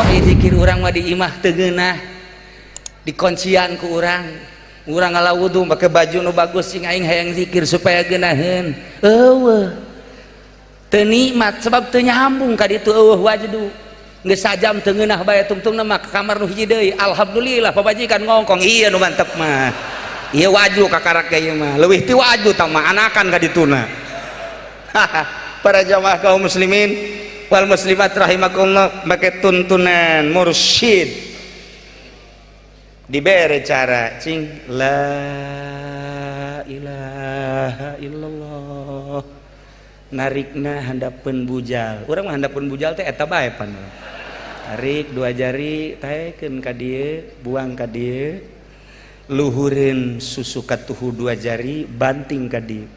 Kok zikir urang mah di imah teu ngeunah, dikoncian ku urang. Urang ngala wudu make baju nu bagus, sing aing hayang zikir supaya geunaheun. Eueuh. Teu nikmat sebab teu nyambung ka ditu, eueuh wajdu. Geus sajam teu ngeunah bae, tungtungna mah ka kamar nu hiji deui. Alhamdulillah pabajikan ngongkong, iya nu mantep mah. Ieu waju kakarak ge ieu mah. Leuwih ti waju tah mah anakan ka dituna. Para jamaah kaum muslimin wal muslimat rahimakumullah, make tuntunan mursyid dibere cara cing la ilaha illallah, narikna handapeun bujal. Urang mah handapeun bujal teh eta bae pan. Tarik dua jari, taekeun ka dieu, buang ka dieu, luhureun susu katuhu dua jari, banting ka dieu,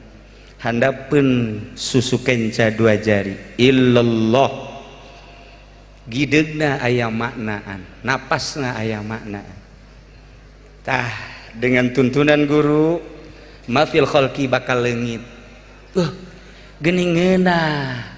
handapeun susu kenca dua jari, illallah. Gideugna aya maknaan, napasna aya maknaan. Tah, dengan tuntunan guru mafil kholqi bakal leungit. Geuning ngeunah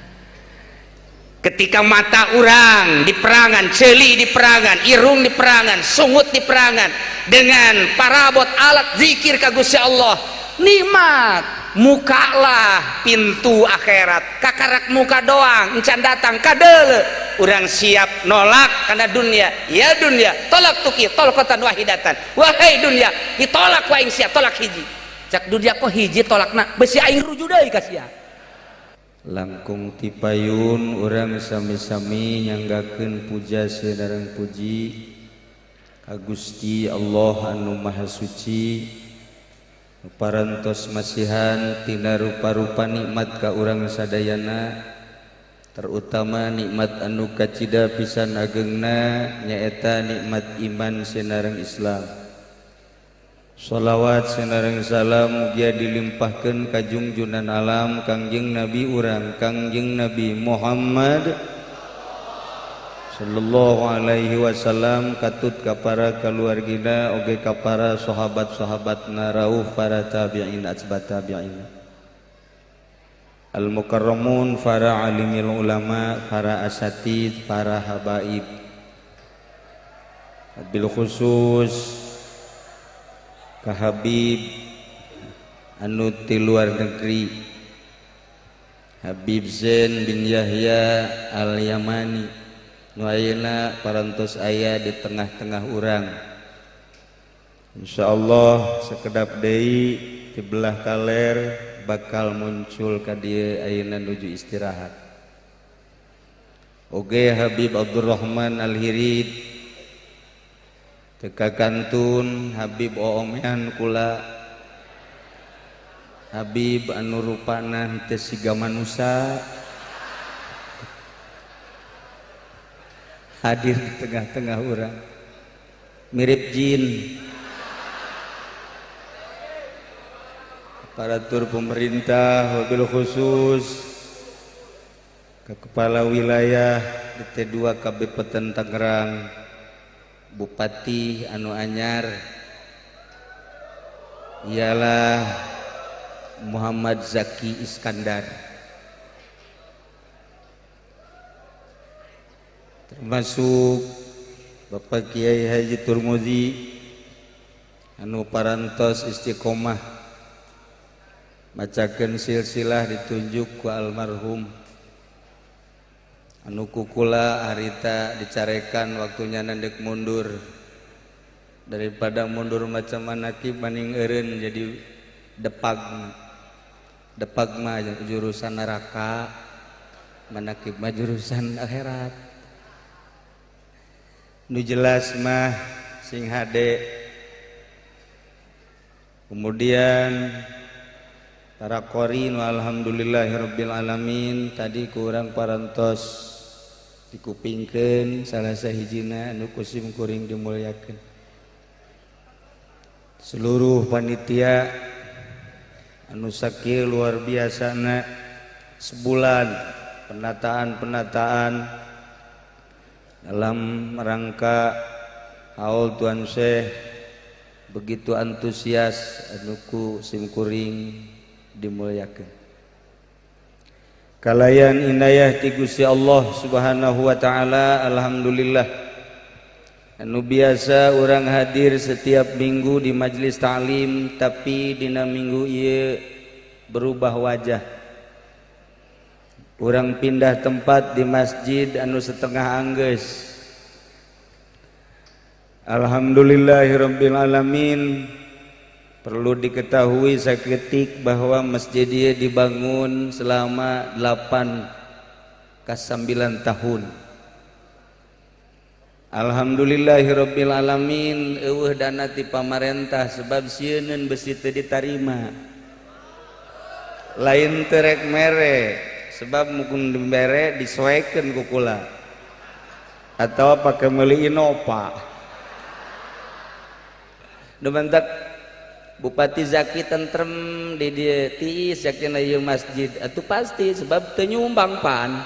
ketika mata urang diperangan, ceuli diperangan, irung diperangan, sungut diperangan dengan parabot alat zikir ka Gusti Allah, nikmat. Mukalah pintu akhirat, kakarak muka doang encan datang kadeule. Urang siap nolak karena dunia, ya dunia tolak tuki tolkotan wahidatan. Wahai dunia, ditolak ku aing, sia tolak hiji. Cak dunia, kok hiji tolakna, besi aing ruju deui ka sia. Langkung tipayun urang sami-sami nyanggakeun puja sareng puji ka Gusti Allah anu Maha Suci, parantos masihan tina rupa-rupa nikmat ka urang sadayana, terutama nikmat anu kacida pisan agengna, nyaeta nikmat iman sinareng Islam. Sholawat sinareng salam mugia dilimpahkeun ka jungjunan alam Kangjeng Nabi urang, Kangjeng Nabi Muhammad sallallahu alaihi wasallam, katut ka para kaluargina oge ka para sahabat-sahabatna, rauh para tabi'in atsbat tabi'in, al mukarramun, para alimil ulama, para asatid, para habaib, bil khusus ka Habib anu ti luar negeri, Habib Zain bin Yahya Al Yamani, nu ayeuna parantos aya di tengah-tengah urang. Insyaallah sekedap deui di belah kaler bakal muncul ka dieu, ayeuna nuju istirahat. Oge Habib Abdurrahman Al Hirid teka kantun, Habib oomean kula, Habib anu rupana teu siga manusa hadir di tengah-tengah urang, mirip jin. Aparatur pemerintah, wabil khusus ke kepala wilayah DT2 Kabupaten Tangerang, Bupati anu anyar ialah Muhammad Zaki Iskandar, termasuk Bapak Kiai Haji Turmuzi anu parantos istiqomah macakeun silsilah ditunjuk ku almarhum, anu kukula harita dicarekan waktunya nandek mundur. Daripada mundur macam manaki maning eureun jadi depag. Depag mah jurusan neraka, manakib mah jurusan akhirat. Nu jelas mah sing hade. Kemudian para qori nu alhamdulillahirabbil alamin, tadi kurang parantos dikupingkeun salah sahijina anu kusim kuring dimuliakeun. Seluruh panitia anu sakieu luar biasana, sebulan penataan-penataan dalam rangka haul Tuan Syekh begitu antusias, anu ku sim kuring dimuliakeun. Kalayan inayah ti Gusti Allah Subhanahu wa taala, alhamdulillah. Anu biasa urang hadir setiap minggu di majelis ta'lim, tapi dina minggu ieu berubah wajah. Urang pindah tempat di masjid anu setengah anggeus. Alhamdulillahirabbil alamin. Perlu diketahui saketik bahwa masjid ieu dibangun selama 8 ka 9 tahun. Alhamdulillahirabbil alamin, eueuh dana ti pamarentah sebab sieuneun besi teu ditarima. Lain terek mere sebab mungkin dibere disoekeun ku kula atau pake meuli Innova. Nu mantak Bupati Zaki tentrem di dieu tiis yakin ieu masjid atuh pasti sebab teu nyumbang pan.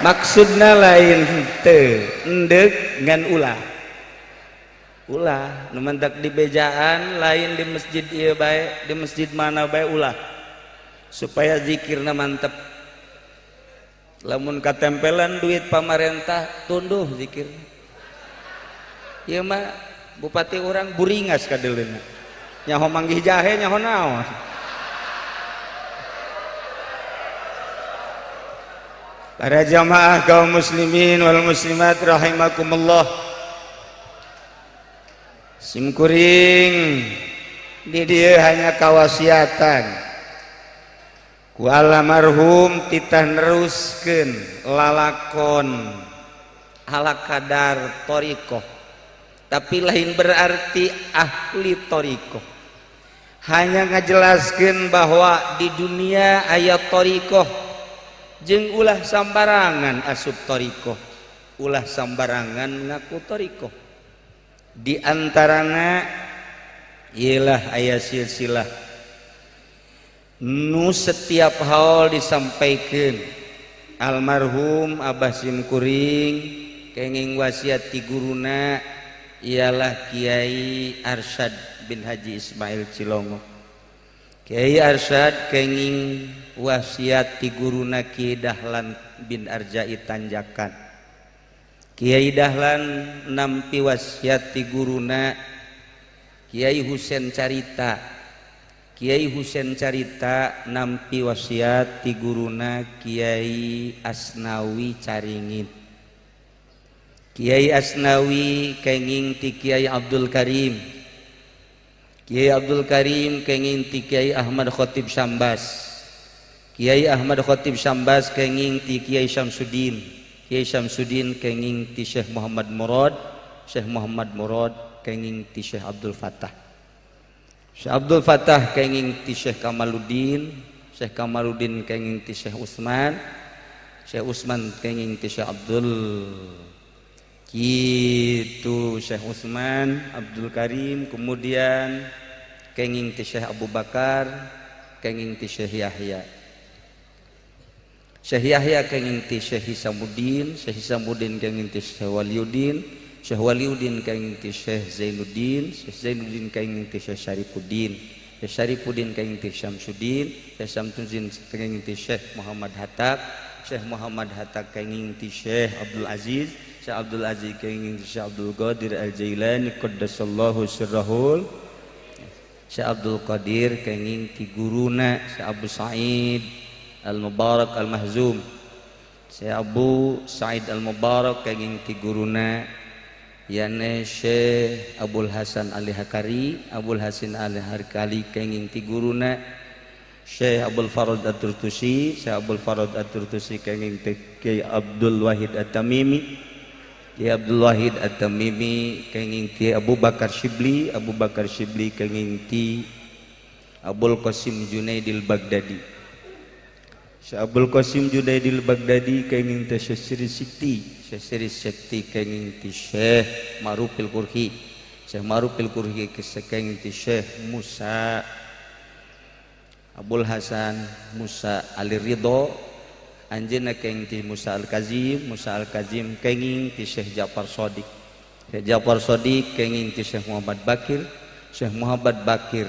Maksudna lain teu endek ngan ulah. Ulah nu mantak di bejaan lain di masjid ieu bae, di masjid mana bae ulah supaya zikirna mantep. Lamun katempelan duit pamarentah tunduh zikir. Ieu mah bupati urang buringas kadeuleuna. Nyaho manggih jahe nyaho naon. Para jamaah kaum muslimin wal muslimat rahimakumullah. Simkuring di dieu hanya kawasiatan ku almarhum titah neruskeun lalakon ala kadar thariqah, tapi lain berarti ahli thariqah. Hanya ngajelaskeun bahwa di dunia aya thariqah jeung ulah sambarangan asup thariqah, ulah sambarangan ngaku thariqah. Di antarana ialah aya silsilah nu setiap haul disampaikan almarhum Abah Simkuring kenging wasiat ti guruna ialah Kiai Arsyad bin Haji Ismail Cilongo. Kiai Arsyad kenging wasiat ti guruna Kiai Dahlan bin Arjai Tanjakan. Kiai Dahlan nampi wasiat ti guruna Kiai Husen Carita. Kiai Husen Carita nampi wasiat ti guruna Kiai Asnawi Caringin. Kiai Asnawi kenging ti Kiai Abdul Karim. Kiai Abdul Karim kenging ti Kiai Ahmad Khatib Sambas. Kiai Ahmad Khatib Sambas kenging ti Kiai Syamsuddin. Kiai Syamsuddin kenging ti Syekh Muhammad Murad. Syekh Muhammad Murad kenging ti Syekh Abdul Fattah. Syekh Abdul Fattah kenging ti Syekh Kamaluddin. Syekh Kamaluddin kenging ti Syekh Usman. Syekh Usman kenging ti Syekh Abdul. Kitu Syekh Usman Abdul Karim kemudian kenging ti Syekh Abu Bakar, kenging ti Syekh Yahya. Syekh Yahya kenging ti Syekh Hisamuddin, Syekh Hisamuddin kenging ti Syekh Waliuddin, Syekh Waliuddin kenging ti Syekh Zainuddin, Syekh Zainuddin kenging ti Syekh Syarifuddin, Syekh Syarifuddin kenging ti Syamsuddin, Syekh Syamsuddin kenging ti Syekh Muhammad Hatta, Syekh Muhammad Hatta kenging ti Syekh Abdul Aziz, Syekh Abdul Aziz kenging ti Syekh Abdul Qadir Al-Jailani qaddasallahu sirrahul, Syekh Abdul Qadir kenging ti guruna Syekh Abu Sa'id Al-Mubarak Al-Mahzum, Syekh Abu Sa'id Al-Mubarak kenging ti guruna yane Syekh Abul Hasan Ali Hakari, Abul Hasan Ali Hakari kenging ti guruna Syekh Abdul Farad At-Turtusi, Syekh Abdul Farad At-Turtusi kenging ti Kiai Abdul Wahid At-Tamimi, Kiai Abdul Wahid At-Tamimi kenging ti Abu Bakar Shibli, Abu Bakar Shibli kenging ti Abul Qasim Junaidil Baghdadi. Syekh Abul Qasim Junaidil Baghdadi kenging ti Syekh Siri Sikti, Syekh Siri Sikti kenging ti Syekh Marufil Kurhi, Syekh Marufil Kurhi kenging ti Syekh Musa Abul Hasan Musa Ali Ridho, anjeunna kenging ti Musa Al-Kazim, Musa Al-Kazim kenging ti Syekh Ja'far Shadiq, Syekh Ja'far Shadiq kenging ti Syekh Muhammad Bakir, Syekh Muhammad Bakir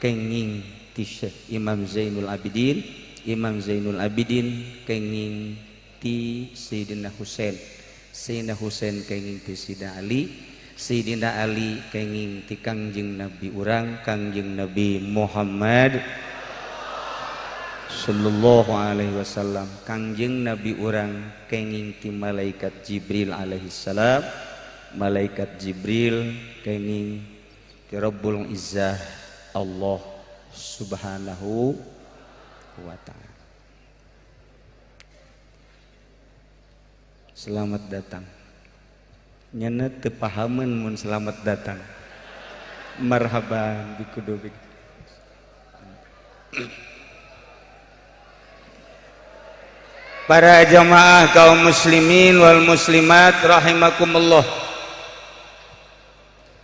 kenging ti Syekh Imam Zainul Abidin, Imam Zainul Abidin kenging ti Sayyidina Husain, Sayyidina Husain kenging ti Sayyidina Ali, Sayyidina Ali kenging ti Kangjeng Nabi urang Kangjeng Nabi Muhammad sallallahu alaihi wasallam. Kangjeng Nabi urang kenging ti malaikat Jibril alaihi salam, malaikat Jibril kenging ti Rabbul Izzah Allah subhanahu wa ta'ala. Selamat datang. Nyana teu pahameun mun selamat datang. Marhaban bikudubik. Para jamaah kaum muslimin wal muslimat rahimakumullah.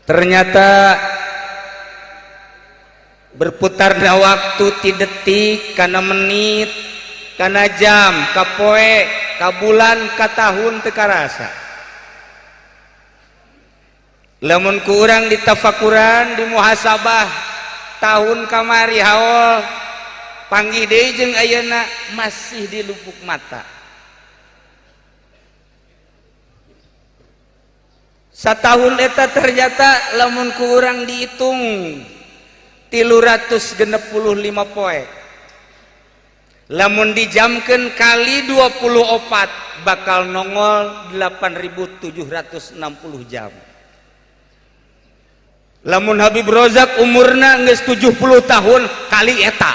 Ternyata berputarnya waktu ti detik kana menit kana jam ka poe ka bulan ka tahun teu karasa. Lamun ku urang ditafakuran di muhasabah tahun kamari haol panggih deui jeung ayeuna masih di lupuk mata. Satahun eta ternyata lamun ku urang dihitung 365 poe. Lamun dijamkeun kali 24 bakal nongol 8.760 jam. Lamun Habib Rozak umurna geus 70 tahun kali eta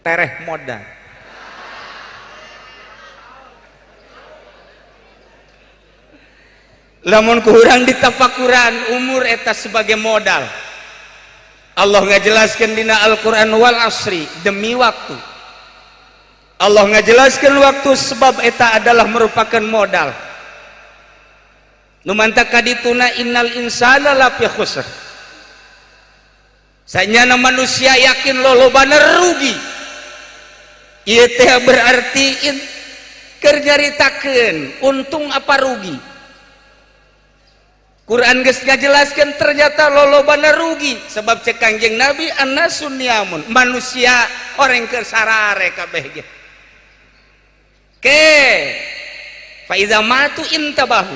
tereh modal. Lamun kurang ditafakuran umur eta sebagai modal. Allah ngajelaskeun dina Al-Qur'an wal asri, demi waktu. Allah ngajelaskeun waktu sebab eta adalah merupakan modal. Nu mantap kadituna innal insana lafi khusr. Sanyana manusia yakin lolobana rugi. Ieu teh berarti keur nyaritakeun untung apa rugi. Quran geus ngajelaskeun ternyata lolobana rugi sebab cek Kangjeng Nabi annasun niamun, manusia orang keur sarare kabeh ge. Ke fa iza matu intabahu,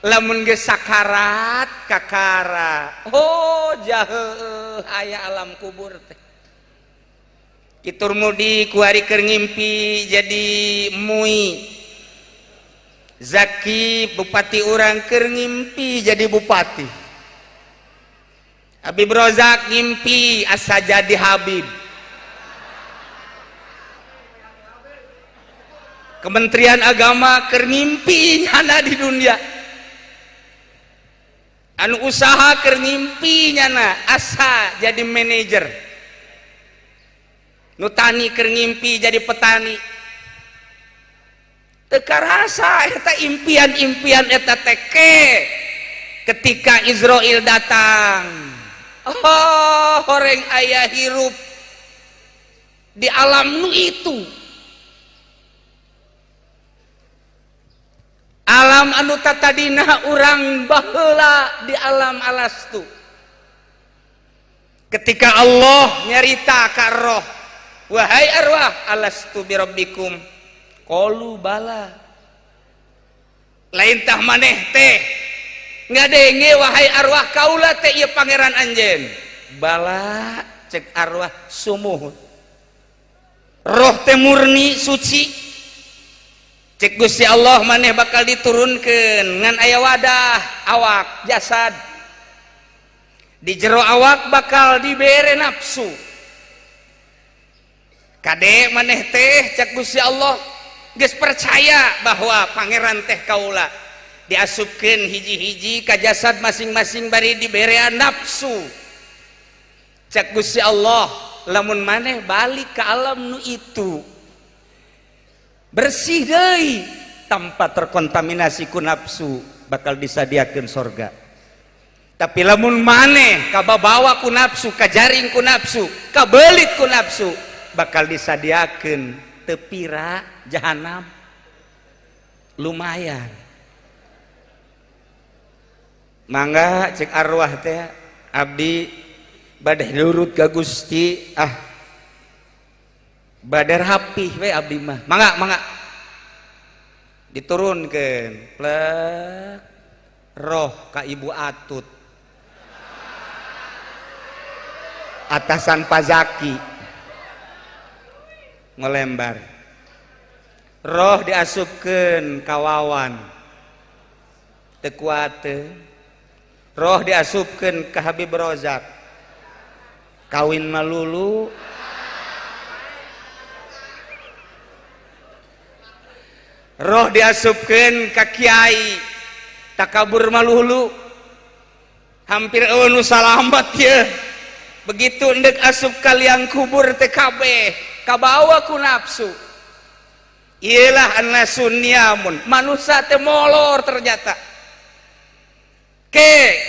lamun geus sakarat kakara, oh jahe aya alam kubur teh. Kitur mudi kuari keur ngimpi jadi mui. Zaki bupati urang keur ngimpi jadi bupati. Habib Rozak ngimpi asa jadi Habib. Kementerian Agama keur ngimpi nyana di dunia. Anu usaha keur ngimpi nyana asa jadi manajer. Nu tani keur ngimpi jadi petani. Teu karasa eta impian-impian eta teke ketika Israel datang. Oh, horeng aya hirup di alam nu itu. Alam anu tatadina urang baheula di alam alastu. Ketika Allah nyarita ka roh, wahai arwah alastu birabbikum qalu bala. Lain tah maneh teh ngadenge wahai arwah kaula teh ieu pangeran anjeun. Bala cek arwah sumuhun. Roh teh murni suci. Cek Gusti Allah maneh bakal diturunkeun ngan aya wadah awak jasad. Di jero awak bakal dibere nafsu. Kade maneh teh cek Gusti Allah geus percaya bahwa pangeran teh kaula diasupkeun hiji-hiji ka jasad masing-masing bari diberean nafsu. Cek Gusti Allah lamun maneh balik ke alam nu itu bersih deui tanpa terkontaminasi ku nafsu bakal disadiakeun sorga. Tapi lamun maneh kababawa ku nafsu, kajaring ku nafsu, kabelit ku nafsu, bakal disadiakeun tepira jahanam. Lumayan. Mangga cek arwah teh abdi Bade nurut ka Gusti, ah, bade rapih we abdi mah. Mangga, mangga. Diturunkeun, plek, roh ka Ibu Atut, atasan Pazaki, ngelembar. Roh diasupkeun ka Wawan, teu kuateun. Roh diasupkeun ka Habib Rozak, kawin malulu. Roh diasupkeun ka kiai, takabur malulu. Hampir eueuh nu salamat ye. Begitu endek asup ka liang kubur teh kabeh kabawa ku nafsu. Iyalah annasun niamun, manusia teh molor ternyata. Ke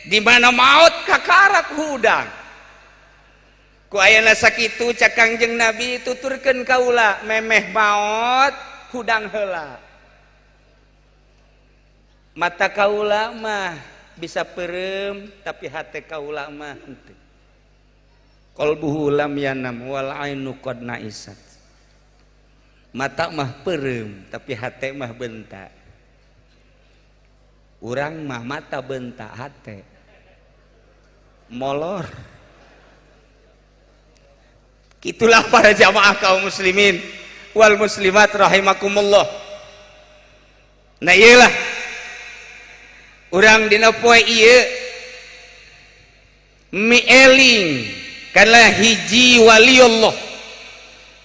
di mana maut kakarak hudang. Ku ayana sakitu cak Kangjeng Nabi tuturkeun kaula memeh maot hudang heula. Mata kaula mah bisa perem tapi hate kaula mah henteu. Qalbuhu lam yanam wal ainu qad naisat. Mata mah perem tapi hate mah bentak. Urang mah mata bentak hate molor. Itulah para jamaah kaum muslimin wal muslimat rahimakumullah. Nah iyalah urang dina poe ieu mieling kana hiji waliullah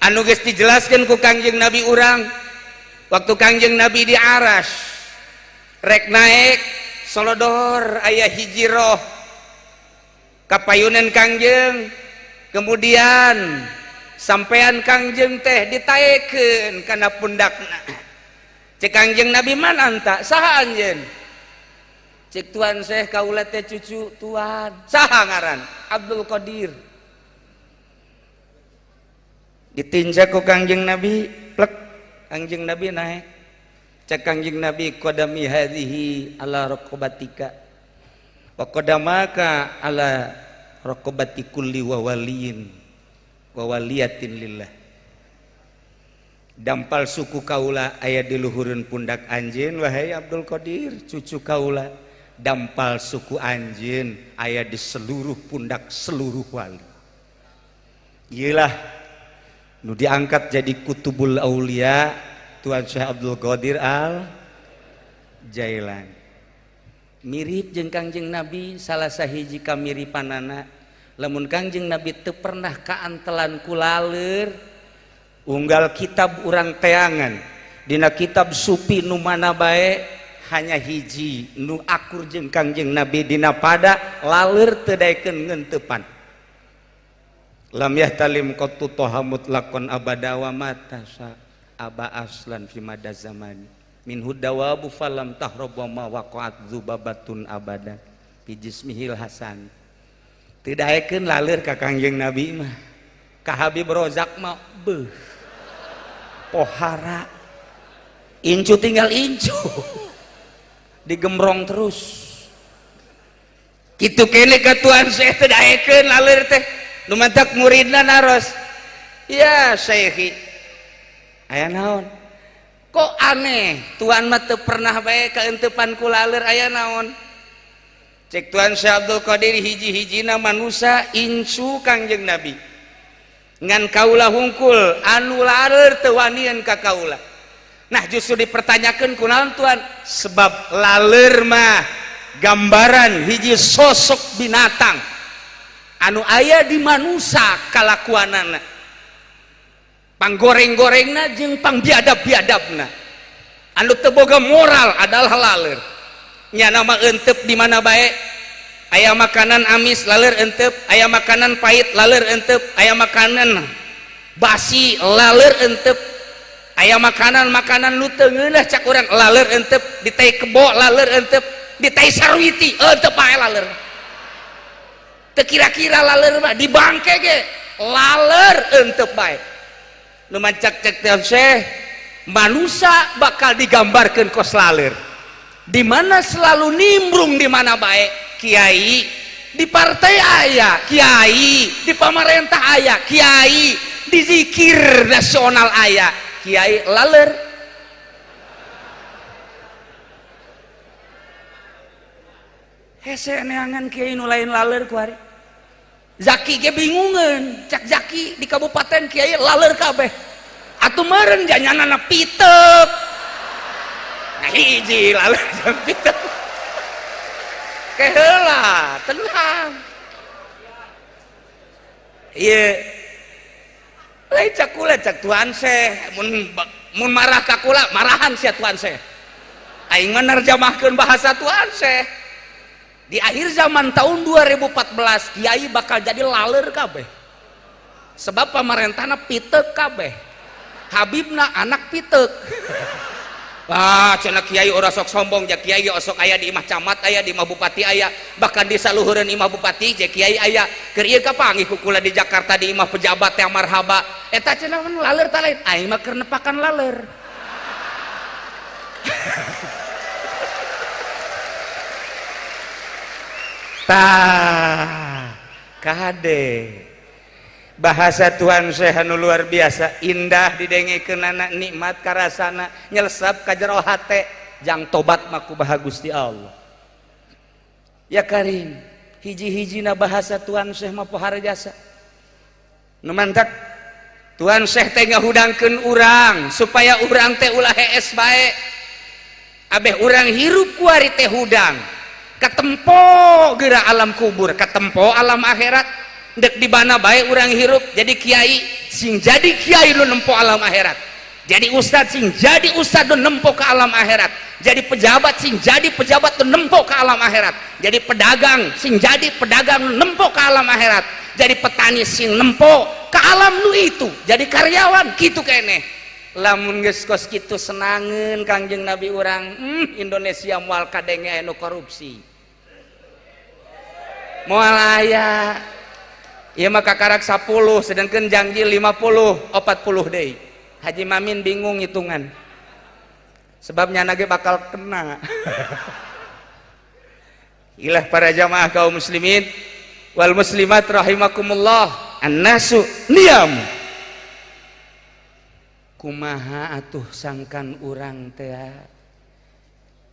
anu geus dijelaskeun ku Kangjeng Nabi urang waktu Kangjeng Nabi di aras rek naik solodor aya hiji roh kapayunan Kangjeng, kemudian sampean Kangjeng teh ditaekeun kana pundakna. Cek Kangjeng Nabi, man anta, saha anjeun? Cek tuan Syekh, kaula teh cucu tuan. Saha ngaran? Abdul Qadir. Ditinjak ku Kangjeng Nabi, plek, Kangjeng Nabi naik. Cek Kangjeng Nabi, qadami hadhihi ala raqabatika wa qadamaka ala raqabati kulli wa waliyin wa waliyatin lillah. Dampal suku kaula aya di luhureun pundak anjeun wahai Abdul Qadir, cucu kaula. Dampal suku anjeun aya di seluruh pundak seluruh wali. Iyalah nu diangkat jadi kutubul aulia Tuan Syekh Abdul Qadir Al Jailani. Mirip jeung Kangjeng Nabi salah sahiji kamiripanana. Lamun Kangjeng Nabi teu pernah kaantelan ku laleur, unggal kitab urang teangan dina kitab sufi nu mana bae hanya hiji nu akur jeung Kangjeng Nabi dina pada laleur teu daekeun ngenteupan. Lam yahtalim qattu toha mutlaqan abada wa mata sa aba aslan fi mada zamani minhu dawabu falam tahrab wa ma waqa'at dzubabatun abada fi jismihil hasan. Teu daekeun laleur ka Kangjeng Nabi mah. Ka Habib Rozak mah beuh pohara incu tinggal incu digemrong terus. Kitu kene ka Tuan Syekh teu daekeun laleur teh. Nu mantak muridna naros, ya Syekhi, aya naon? Kok aneh tuan mah teu pernah bae kaenteupan ku laleur, aya naon? Cek Tuan Syekh Abdul Qadir, hiji-hijina manusa incu Kangjeng Nabi ngan kaula hungkul anu laleur teu wanian ka kaula. Nah justru dipertanyakeun kunaon tuan? Sebab laleur mah gambaran hiji sosok binatang anu aya di manusa kalakuanana, panggoreng-gorengna jeung pangbiadab-biadabna. Anu teu boga moral adalah laleur. Nyana mah entep di mana bae. Aya makanan amis laleur entep, aya makanan pahit laleur entep, aya makanan basi laleur entep, aya makanan-makanan nu teu ngeunah cak urang laleur entep, ditai kebo laleur entep, ditai sarwiti entep bae laleur. Teu kira-kira laleur mah dibangke ge laleur entep bae. Nu mancak cek teh Syekh, manusa bakal digambarkeun kos laleur. Di mana selalu nimbrung di mana bae. Kiai Di partai aya kiai, di pamarentah aya kiai, di zikir nasional aya kiai laler. Hese neangan kiai nu lain laler kuari. Zaki ge bingungeun, cak Zaki di kabupaten kiai laler kabeh. Atuh meureun janyanana pitek. Nah hiji laler jeung pitek. Keheula, tenang. Ieu lain cak kula, cak Tuan Syekh, mun marah ka kula, marahan sia Tuan Syekh. Aing mah nerjemahkeun bahasa Tuan Syekh. Di akhir zaman tahun 2014 kiai bakal jadi laler kabeh. Sebab pamarentahna pitek kabeh. Habibna anak pitek. Wah, cenah kiai ora sok sombong, ja kiai osok aya di imah camat aya, di imah bupati aya, bahkan di saluhureun imah bupati ja kiai aya. Keur ieu kapanggih ku kula di Jakarta di imah pejabat yang marhaba. Eta cenah laler ta lain, aing mah keur nepakan laler. Tah, kade bahasa Tuhan Syekh anu luar biasa indah didengekeunana, nikmat karasana, nyelesap ka jero hate, jang tobat mah kumaha Gusti Allah. Ya Karim, hiji-hijina bahasa Tuhan Syekh mah pohara jasa. Nu mantak Tuhan Syekh teh ngahudangkeun urang supaya urang teh ulah hees bae. Abeh urang hirup kuari teh hudang. Katempo geura alam kubur, katempo alam akhirat. Dek di mana bae urang hirup jadi kiai, sing jadi kiai lu nempo alam akhirat. Jadi ustad sing jadi ustad lu nempo ke alam akhirat. Jadi pejabat sing jadi pejabat lu nempo ke alam akhirat. Jadi pedagang sing jadi pedagang lu nempo ke alam akhirat. Jadi petani sing nempo ke alam nu itu. Jadi karyawan kitu keneh. Lamun geus kos kitu senangeun Kangjeng Nabi urang, Indonesia moal kadenge aya nu korupsi. Moal aya. Ieu mah kakarak 10 sedangkan janji 50 40 deui. Haji Mamin bingung hitungan. Sebabnya nage bakal kena. Ilah para jamaah kaum muslimin wal muslimat rahimakumullah, annasu niyam. Kumaha atuh sangkan urang teh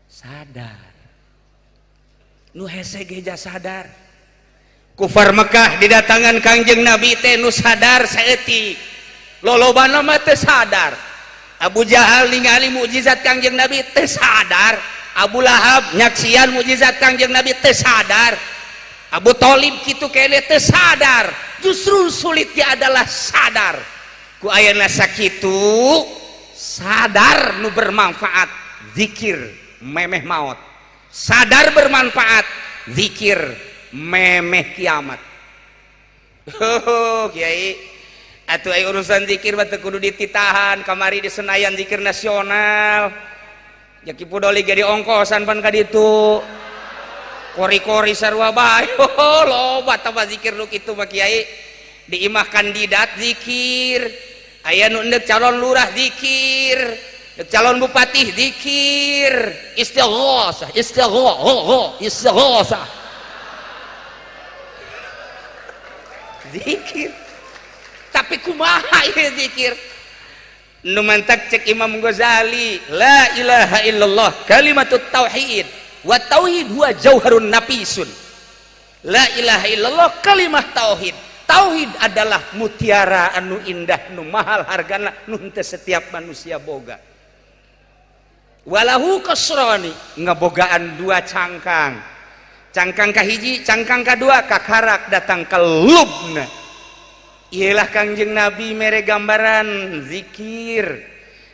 sadar. Nu hese ge sadar. Kufar Mekah didatangan Kangjeng Nabi teh nu sadar saeutik. Lolobana mah teu sadar. Abu Jahal ningali mukjizat Kangjeng Nabi teu sadar. Abu Lahab nyaksian mukjizat Kangjeng Nabi teu sadar. Abu Thalib kitu keneh teu sadar. Justru sulitnya adalah sadar. Ku ayeuna sakitu sadar nu bermanfaat zikir memeh maot. Sadar bermanfaat zikir memeh kiamat. Oh, kiai atuh aya urusan zikir mah teu kudu dititahan. Kamari di Senayan zikir nasional. Ya Ki Pudoli ge diongkosan pan ka ditu. Kori-kori sarua bae. Oh, loba tah zikir nu kitu mah kiai. Di imah kandidat zikir, aya nu endek calon lurah zikir, endek calon bupati zikir, istighosah, istighosah, istighosah. Zikir. Tapi kumaha ieu zikir? Nu mantak cek Imam Ghazali, la ilaha illallah kalimatut tauhid wa tauhid huwa jauharun nafisun. La ilaha illallah kalimah tauhid. Tauhid adalah mutiara anu indah nu mahal hargana nu henteu setiap manusia boga. Walahu kasrani ngabogaan dua cangkang. Cangkang kahiji, cangkang kadua kakarak datang ke lubna. Iyalah Kangjeng Nabi mere gambaran zikir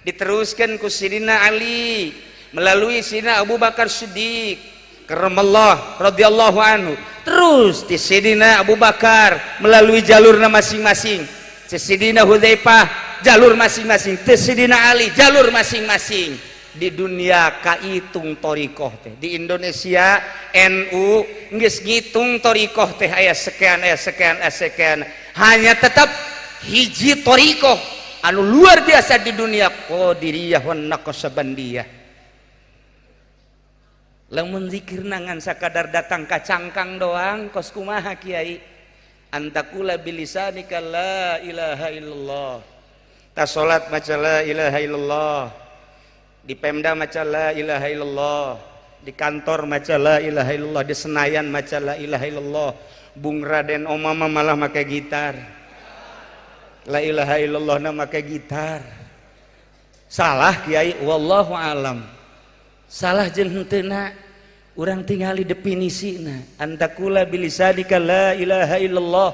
diteruskan ku Sidina Ali melalui Sidina Abu Bakar Siddiq karramallah radhiyallahu anhu, terus di Sidina Abu Bakar melalui jalurna masing-masing, Sidina Hudzaifah jalur masing-masing, Sidina Ali jalur masing-masing. Di dunia kaitung thoriqoh teh, di Indonesia NU geus ngitung thoriqoh teh aya sekian, aya sekian, aya sekian. Hanya tetap hiji thoriqoh anu luar biasa di dunia, Qadiriyah wan Naqsabandiyah. Lamun zikir ngan sakadar datang ka cangkang doang kos kumaha kiai? Antakula bilisanika la ilaha illallah. Ta salat maca la ilaha illallah. Di Pemda maca la ilaha illallah. Di kantor maca la ilaha illallah, di Senayan maca la ilaha illallah. Bung Raden Omama malah make gitar. La ilaha illallah na make gitar. Salah kiai, wallahu alam. Salah jeung henteu urang tingali definisina. Antakula bilisanika la ilaha illallah.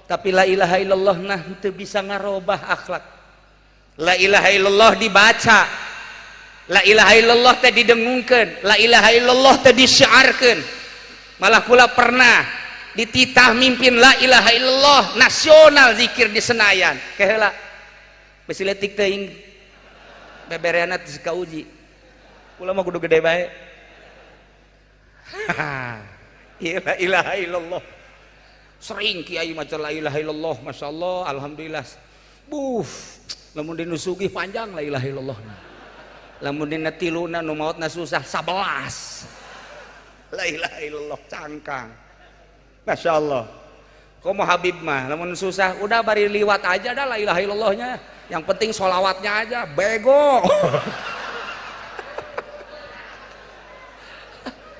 Tapi la ilaha illallah nah henteu bisa ngarobah akhlak. La ilaha illallah dibaca. La ilaha illallah teh didengungkeun, la ilaha illallah teh disyiarkeun. Malah kula pernah dititah mimpin la ilaha illallah nasional zikir di Senayan. Keheula besi leutik teuing bebereana teu kauji. Kula mah kudu gede bae. La ilaha illallah. Sering kiai maca la ilaha illallah, masyaallah, alhamdulillah. Buh, lamun dinu sugih panjang la ilaha illallah. Lamun dina tiluna nu maotna susah 11. La ilaha illallah cangkang. Masya Allah. Komo Habib mah lamun susah udah bari liwat aja dah la ilaha illallahnya. Yang penting sholawatnya aja, bego.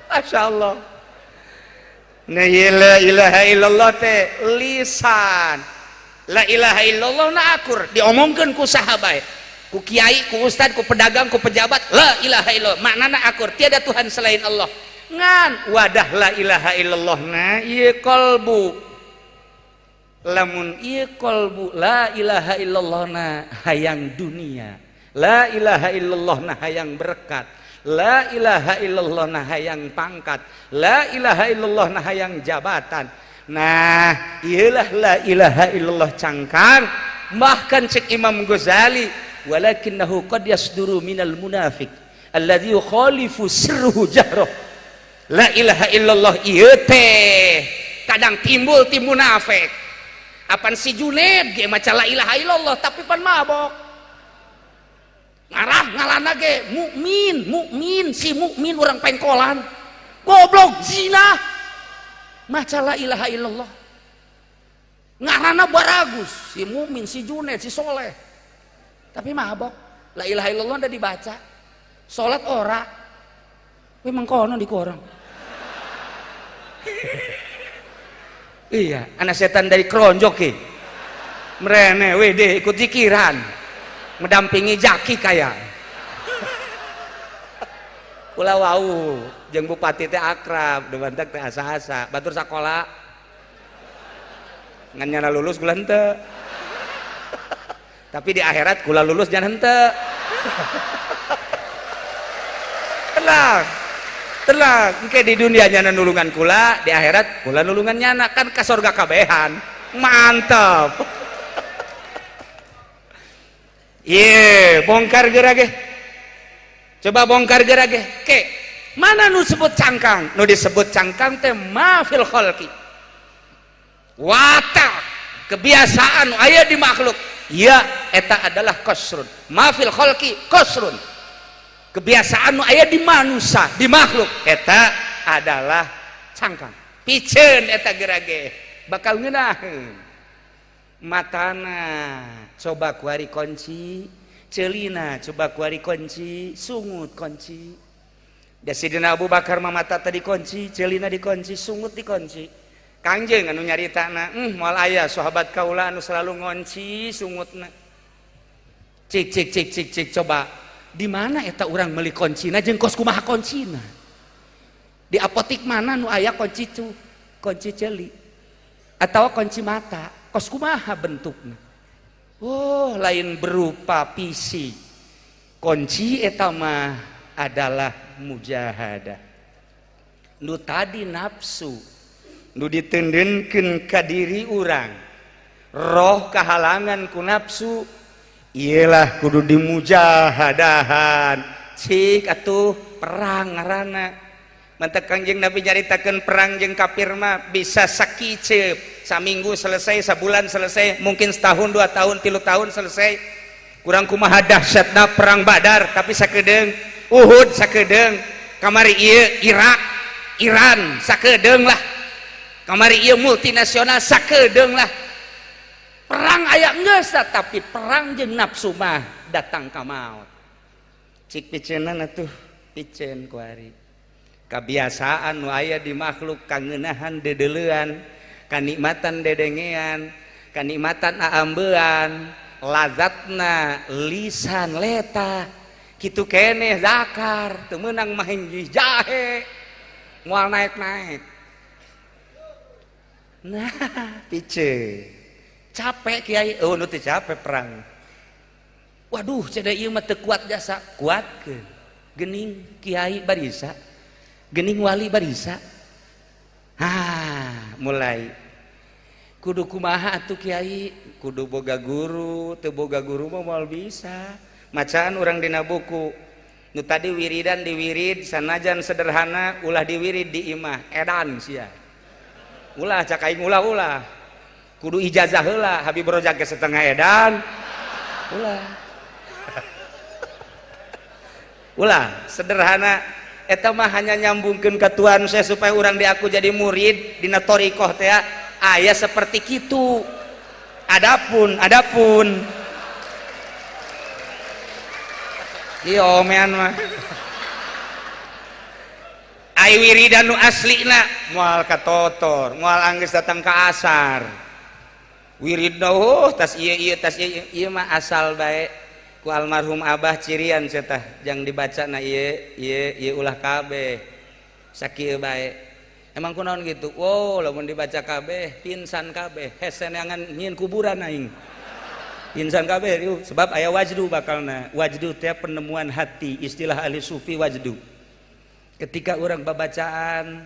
Masya Allah. Nah, la ilaha illallah teh lisan. La ilaha illallah na akur diomongkeun ku saha bae. Ku kiai, ku ustad, ku pedagang, ku pejabat, la ilaha illallah. Maknana akur, tiada Tuhan selain Allah. Ngan wadah la ilaha illallah na ieu qalbu. Lamun ieu qalbu la ilaha illallah na hayang dunia. La ilaha illallah na hayang berkat. La ilaha illallah na hayang pangkat. La ilaha illallah na hayang jabatan. Nah, iyalah la ilaha illallah cangkang. Bahkan cek Imam Ghazali, walakinnahu qad yasduru minal munafiq alladzi yukhalifu sirruhu jahroh. La ilaha illallah ieu teh kadang timbul ti munafik. Apan si Juned ge maca la ilaha illallah tapi pan mabok. Ngarah ngalana ge mukmin, mukmin si mukmin urang pengkolan. Goblok zina. Maca la ilaha illallah. Ngarana baragus si mukmin, si Juned, si soleh. Tapi mabok. La ilaha illallah udah dibaca. Salat ora. Memang kono di korang. Iya, anak setan dari keronjok ki. Merene wede ikut zikiran. Mendampingi jaki kaya. Kula wau jeung bupati teh akrab, debantak teh asa-asa, batur sakola. Ngan nyana lulus kula henteu. Tapi di akhirat kula lulus jangan henteu. Tenang. Tenang, engke di dunia nyana nulungan kula, di akhirat kula nulungan nyana kan ka surga kabehan. Mantap. Ye, bongkar geura ge. Coba bongkar geura ge. Ke, mana nu sebut cangkang? Nu disebut cangkang teh ma fil khalqi. Watak, kebiasaan aya di makhluk. Ya, eta adalah qasrun. Ma fil khalqi qasrun. Kebiasaan nu aya di manusia, di makhluk eta adalah cangkang. Piceun eta geura ge bakal ngeunaheun. Matana coba kuari kunci, celina coba kuari kunci, sungut kunci. Da Sidina Abu Bakar mah mata tadi kunci, celina dikunci, sungut dikunci. Kangjeng anu nyaritana, moal aya sahabat kaula anu selalu ngonci sungutna. Cik cik cik cik cik coba di mana eta urang meuli kuncina jeung kos kumaha kuncina? Di apotik mana nu aya kunci cu, kunci ceuli atau kunci mata? Kos kumaha bentukna? Oh, lain berupa fisik. Kunci eta mah adalah mujahadah. Nu tadi nafsu nu ditendenkeun ka diri urang. Roh kahalangan ku nafsu iyalah kudu dimujahadahan. Cik atuh perang ngaranna. Mantak Kangjeng Nabi nyaritakeun perang jeung kafir mah bisa sakiceup, saminggu selesai, sabulan selesai, mungkin setahun, 2 tahun, 3 tahun selesai. Kurang kumaha dahsyatna perang Badar tapi sakedeung, Uhud sakedeung, Kamari ieu Irak, Iran sakedeung lah. Kamari ieu multinasional sakedeung lah. Perang aya geus, tapi perang jeung nafsu mah datang ka maut. Cik piceunan atuh, piceun kuari. Kabiasaan nu aya di makhluk kangenahan dedeleuan, kanikmatan dedengean, kanikmatan aambean, lazatna lisan leta. Kitu keneh zakar, teu meunang mah jahe. Moal naik-naik. Nah, piceun. Capek kiai, oh nu teu capek perang. Waduh, ceda ieu mah teu kuat jasa, kuatkeun. Gening kiai barisa, gening wali barisa. Ah, mulai kudu kumaha atuh kiai, kudu boga guru, teu boga guru mah moal bisa. Macaan urang dina buku. Nu tadi wiridan diwirid sanajan sederhana ulah diwirid di imah, edan sia. Ulah cak aing ulah-ulah. Kudu ijazah heula, Habib Rozak ge setengah edan. Ulah. Ulah sederhana eta mah hanya nyambungkeun ka Tuhan saya supaya urang diaku jadi murid dina thariqah teh aya seperti kitu. Adapun ieu omean mah ai wiridan nu aslina moal katotor, moal anggeus datang ka asar. Wiridna oh tas ieu ieu tas ieu ieu mah asal bae ku almarhum abah cirian cenah jang dibaca na ieu ieu ieu ulah kabeh sakieu bae. Emang kunaon gitu? Wow, lamun dibaca kabeh pingsan kabeh, hese neangan nyieun kuburan aing. Pingsan kabeh ieu sebab aya wajdu bakalna. Wajdu teh penemuan hati, istilah ahli sufi wajdu. Ketika orang babacaan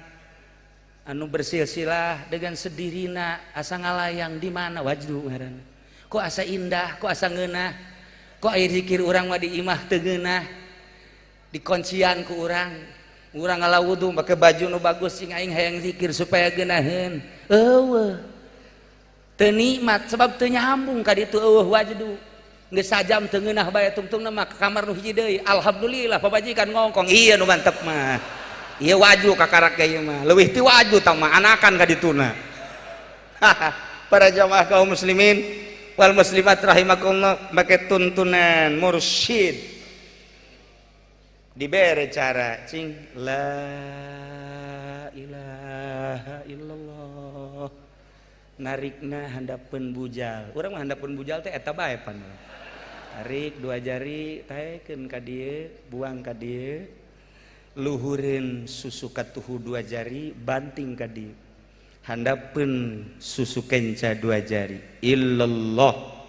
anu bersilsilah dengan sedirina asa ngalayang di mana wajdu ngaranna. Kok asa indah, kok asa ngeunah, kok air zikir urang mah di imah teu ngeunah, dikuncian ku urang. Urang ngala wudu make baju nu bagus sing aing hayang zikir supaya geunaheun. Eueuh. Teu nikmat sebab teu nyambung ka ditu eueuh wajdu. Geus sajam teu ngeunah bae tungtungna mah ka kamar nu hiji deui. Alhamdulillah pamajikan ngongkong. Ieu nu mantep mah. Ieu waju kakarak ge ieu mah. Leuwih ti waju tah mah anakan ka dituna. Para jamaah kaum muslimin wal muslimat rahimakumullah, make tuntunan mursyid. Dibere cara cing la ilaha illallah, narikna handapeun bujal. Urang mah handapeun bujal teh eta bae pan. Tarik dua jari taekeun ka dieu, buang ka dieu, luhureun susu katuhu dua jari, banting ka dieu, handapeun susu kenca dua jari, illallah.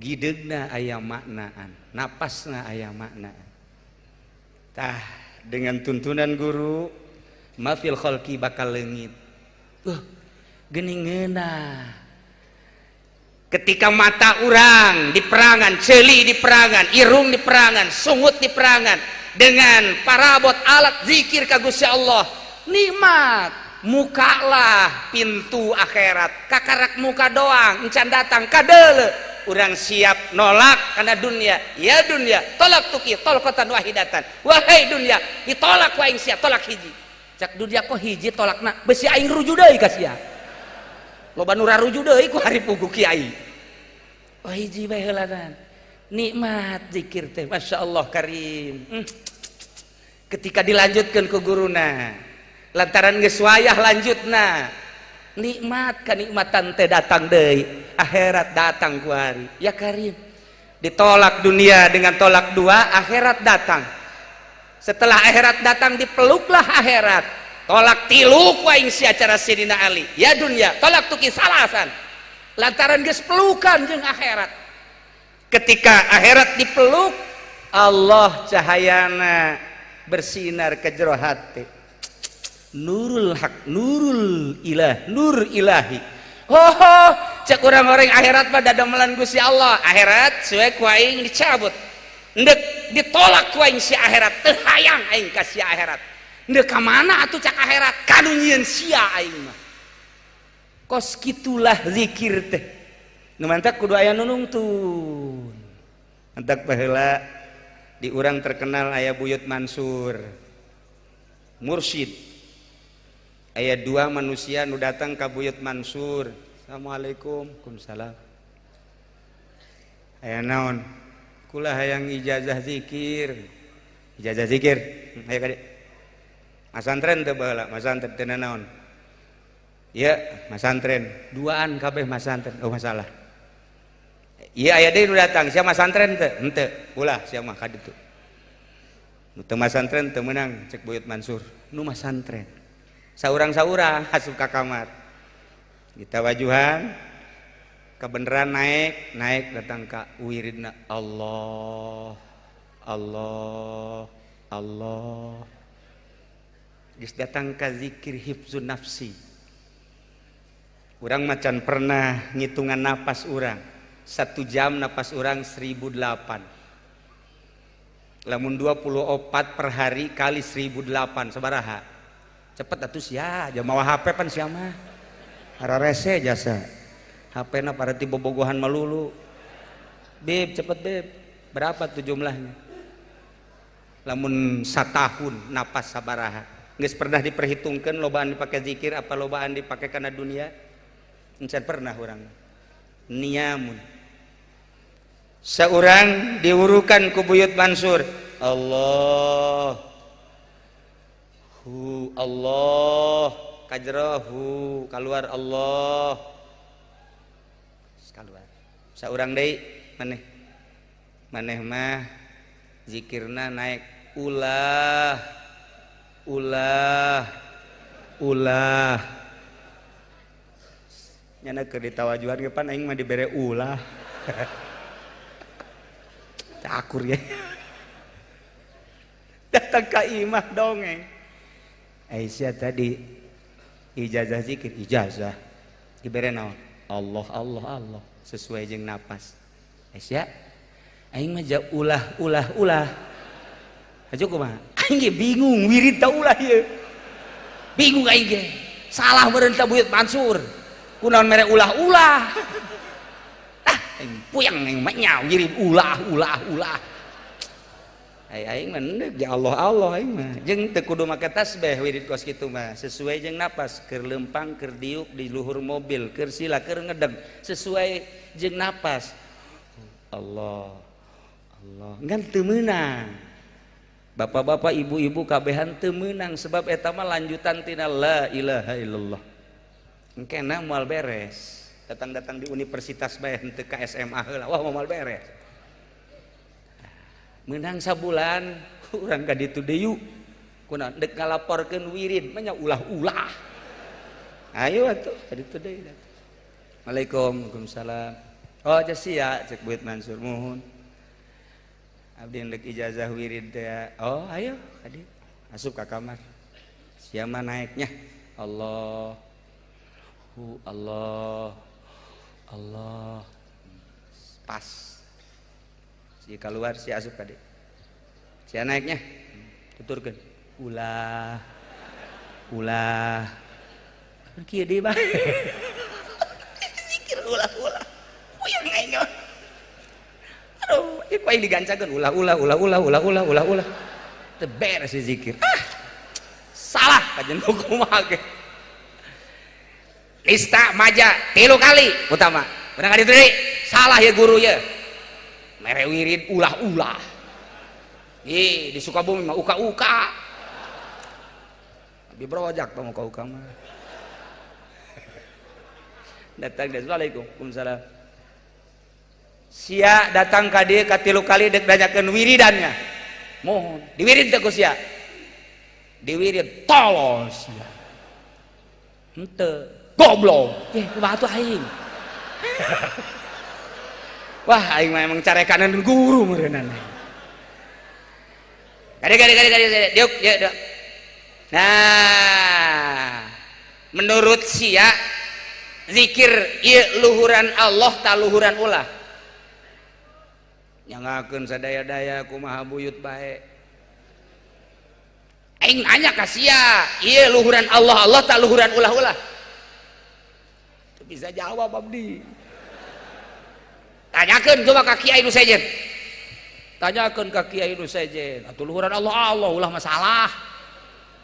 Gideugna aya maknaan, napasna aya maknaan. Tah dengan tuntunan guru mafil khalqi bakal leungit. Geuning ngeunah. Ketika mata urang di perangan, ceuli di perangan, irung di perangan, sungut di perangan dengan parabot alat zikir ka Gusti Allah, nikmat. Mukalah pintu akhirat, kakarak muka doang encan datang kadeule. Urang siap nolak karena dunia, ya dunia tolak tuki tolkotan wahidatan. Wahai dunia, ditolak ku aing sia tolak hiji. Cak dunia kok hiji tolakna, besi aing ruju deui ka sia. Loba nu raruju deui ku hari pugu kiai. Oh hiji bae heulanan. Nikmat zikir teh, Masya Allah karim. Ketika dilanjutkan ke guruna, lantaran geus wayah lanjutna, nikmat kenikmatan teh datang deui, akhirat datang ku hari. Ya karim, ditolak dunia dengan tolak dua, akhirat datang. Setelah akhirat datang dipeluklah akhirat. Tolak tilu ku aing sia cara Sidina Ali. Ya dunia, tolak tuki salasan. Lantaran geus pelukan jeung akhirat. Ketika akhirat dipeluk, Allah cahayana bersinar ke jero hati. Nurul hak, nurul ilah, nur ilahi. Ho, cek urang-orang akhirat mah dadamelan Gusti Allah. Akhirat suwe ku aing dicabut. Ndek ditolak ku aing si akhirat, teu hayang aing ka si akhirat. Ndek ka mana atuh cak akhirat? Kanu nyieun sia aing mah. Kos kitulah zikir teh. Nu mantak kudu aya nu nungtun. Mantak baheula di urang terkenal aya Buyut Mansur. Mursyid. Aya dua manusia nu datang ka Buyut Mansur. Assalamualaikum. Waalaikumsalam. Aya naon? Kula hayang ijazah zikir. Ijazah zikir. Ayo ka dieu. Masantren teu baheula, masantren teu naon? Ya, masantren. Duaan kabeh masantren. Oh, masalah. Iya, aya deui nu datang, sia masantren teu? Henteu. Ulah sia mah ka ditu. Nu teu masantren teu meunang, cek Buyut Mansur. Nu masantren. Saurang-saurang asup ka kamar. Kita wajuhan kebenaran naik, naik datang ka wiridna Allah, Allah, Allah. Geus datang ka zikir hifzun nafsi. Urang macan pernah ngitungan napas urang. 1 jam napas urang 1008. Lamun 24 per hari kali 1008 sabaraha? Cepet atuh sia, jam mawa HP pan sia mah. Hararese jasa. HP na parati bobogohan melulu. Beb, cepet beb. Berapa tuh jumlahnya? Lamun satahun napas sabaraha? Geus pernah diperhitungkan lobaan dipakai zikir apa lobaan dipakai karena dunia? Encan pernah urang. Niamun. Seorang diwurukan ku Buyut Mansur. Allah. Hu Allah kajrohu keluar Allah. Keluar. Seorang deui maneh. Maneh mah zikirna naik ulah ulah ulah. Nyana keur ditawajuhan ge pan aing mah dibere ulah. Akur ya. Datang ka imah dongeng. Aisyah tadi ijazah zikir, ijazah dibere naon? Allah Allah Allah sesuai jeung napas. Aisyah aing mah ulah ulah ulah. Hajo kumaha? Aing ge bingung wirid ta ulah ieu. Bingung aing ge. Salah meureun ta Buyut Mansur. Kunaon mere ulah-ulah. Ah, aing puyeng aing mah nya wirid ulah ulah ulah. Ai aing mah endek ya Allah Allah aing mah. Jeung teu kudu make tasbih wirid kos kitu mah, sesuai jeung napas, keur leumpang, keur diuk di luhur mobil, keur sila, keur ngedeg, sesuai jeung napas. Allah Allah ngan teu meunang. Bapak-bapak, ibu-ibu kabehan teu meunang sebab eta mah lanjutan tina la ilaha illallah. Engkena moal beres. Datang-datang di universitas bae henteu ka SMA heula, wah moal beres. Menang sabulan urang ka ditu deui. Kunaon deuk ngalaporkeun wirid mah nya ulah-ulah. Ayo atuh ka ditu deui. Assalamualaikum, waalaikumsalam. Oh sia cek Buyut Mansur muhun. Abdi ndek ijazah wirid teh. Oh ayo ka dieu. Asup ka kamar. Sia mah naiknya Allah hu Allah Allah pas. Si keluar si asup ka dieu. Sia naiknya tuturkeun ulah ulah kieu deui bae. Zikir ulah ulah. Puyeng aing. Aduh, ieu ku aing digancakeun ulah ulah ulah ulah ulah ulah ulah ulah. Teu beres si zikir. Ah. Salah kajian kumaha ge. Nista maja 3 kali utama. Bener ka ditu deui? Salah ya guru ya. Mere wirid ulah-ulah. Ih, di Sukabumi mah uka-uka. Abi brojak tong uka-uka mah. Datang deh, assalamualaikum. Waalaikumsalam. Sia datang ka dieu ka 3 kali dek nanyakeun wiridannya. Mohon diwirid teh ku sia. Diwirid tolol sia. Henteu goblok. Eh, kumaha tuh aing? Wah, aing mah emang carekanan guru meureunana. Gade gade gade gade gade diuk diuk diuk. Nah, menurut sia zikir ieu luhuran Allah ta luhuran ulah. Nyangakeun sadaya-daya kumaha buyut bae. Aing nanya ka sia, ieu luhuran Allah Allah ta luhuran ulah-ulah? Teu bisa jawab abdi. Tanyakeun coba ka kiai nu sejen. Tanyakeun ka kiai nu sejen, atuh luhuran Allah Allah ulah masalah.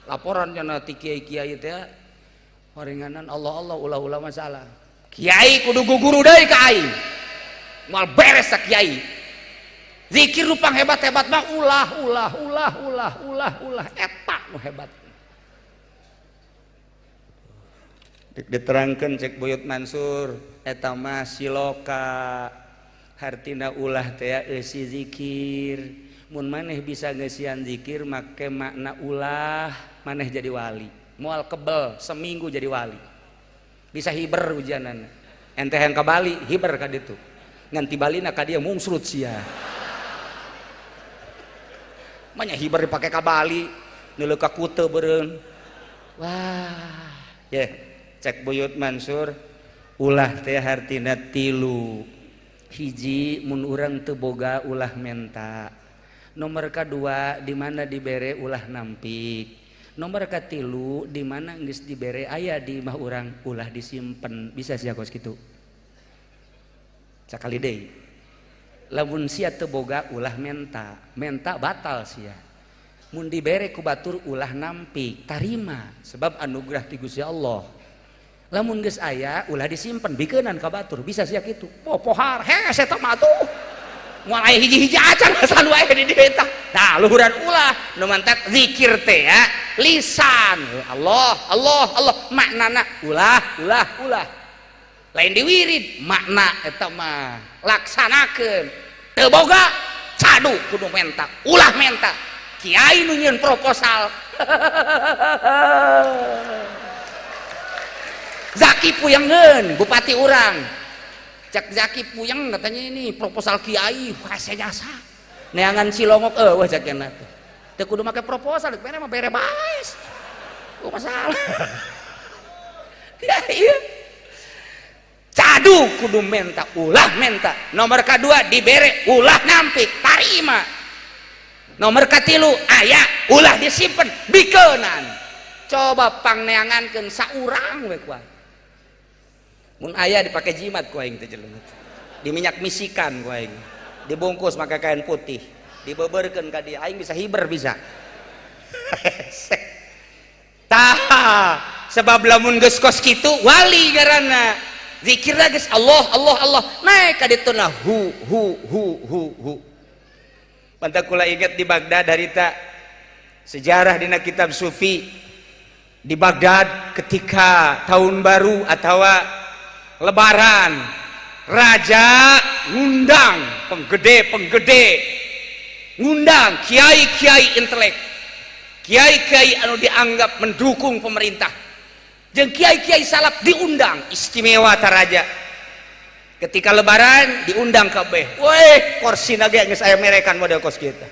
Laporan cenah ti kiai-kiai teh horenganan Allah Allah ulah-ulah masalah. Kiai kudu guguru deui ka aing. Moal beres sa kiai. Zikir nu panghebat-hebat mah ulah ulah ulah ulah ulah ulah eta nu hebat. Diterangkan cek Buyut Mansur eta mah siloka hartina ulah teh eusi zikir. Mun maneh bisa ngeusian zikir make makna ulah maneh jadi wali. Moal kebel seminggu jadi wali. Bisa hiber ujianana. Ente yang ka Bali hiber ka ditu. Ngan ti Balina ka dieu mungsrut sia. Manya hiber dipake ka Bali, neuleuh ka Kute beureun. Wah, ye. Cek Buyut Mansur ulah teh hartina tilu. Hiji mun urang teu boga ulah menta. Nomor kadua di mana dibere ulah nampik. Nomor katilu di mana geus dibere aya di imah urang ulah disimpen. Bisa sia kos kitu. Sakali deui. Lamun sia teu boga ulah menta, menta batal sia. Mun dibere ku batur ulah nampik, tarima sebab anugerah ti Gusti Allah. Lamun geus aya ulah disimpen bikeunan ka batur, bisa sia kitu. Oh pohar, hese eta mah atuh. Moal aya hiji-hiji acan asal wae di dieu eta. Tah luhuran ulah nu mantak zikir teh ya, lisan. Allah, Allah, Allah maknana ulah, ulah, ulah. Lain diwirid makna eta mah laksanakeun. Teu boga cadu kudu menta, ulah menta. Kiai nu nyieun proposal. Zaki Puyengeun bupati urang. Cek Zaki Puyeng katanya ini proposal kiai hese jasa. Neangan Cilongok eueuh cek cenah teh. Teu kudu make proposal, bere mah bere bae. Oh masalah. Ya iya. Cadu kudu menta, ulah menta. Nomor kedua dibere ulah nampik, tarima. Nomor katilu aya ulah disimpen, bikeunan. Coba pangneangankeun saurang we kuat. Mun aya dipake jimat ku aing teh jelema. Diminyak misikan ku aing. Dibungkus make kain putih, dibeberkeun ka dia, aing bisa hiber bisa. Tah, sebab lamun geus kos kitu wali ngaranna. Zikirna geus Allah Allah Allah, naik ka ditu na hu hu hu hu hu. Pantak kula inget di Baghdad harita sejarah dina kitab sufi di Baghdad ketika tahun baru atawa lebaran, raja ngundang penggede-penggede, ngundang kiai-kiai intelek, kiai-kiai anu dianggap mendukung pemerintah, jeung kiai-kiai salaf diundang istimewa ta raja. Ketika lebaran diundang kabeh, weh korsina ge geus aya merekan model kos kita.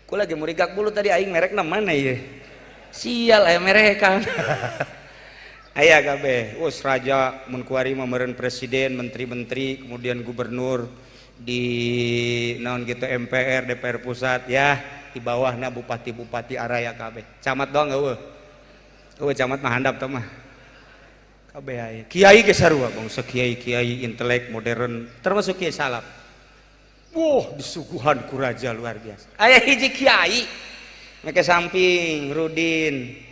Ku lagi murigak bulu tadi aing merekna mana ieu? Sial aya merekan. Aya kabeh, us raja mun kuari mah meureun presiden, menteri-menteri, kemudian gubernur di naon gitu MPR, DPR pusat ya, di bawahna bupati-bupati araya kabeh. Camat doang eueuh. Eueuh camat mah handap teh mah. Kabeh aya. Kiai ge sarua bangsa kiai-kiai intelek modern termasuk kiai salaf. Wah, disuguhan ku raja luar biasa. Aya hiji kiai make samping rudin.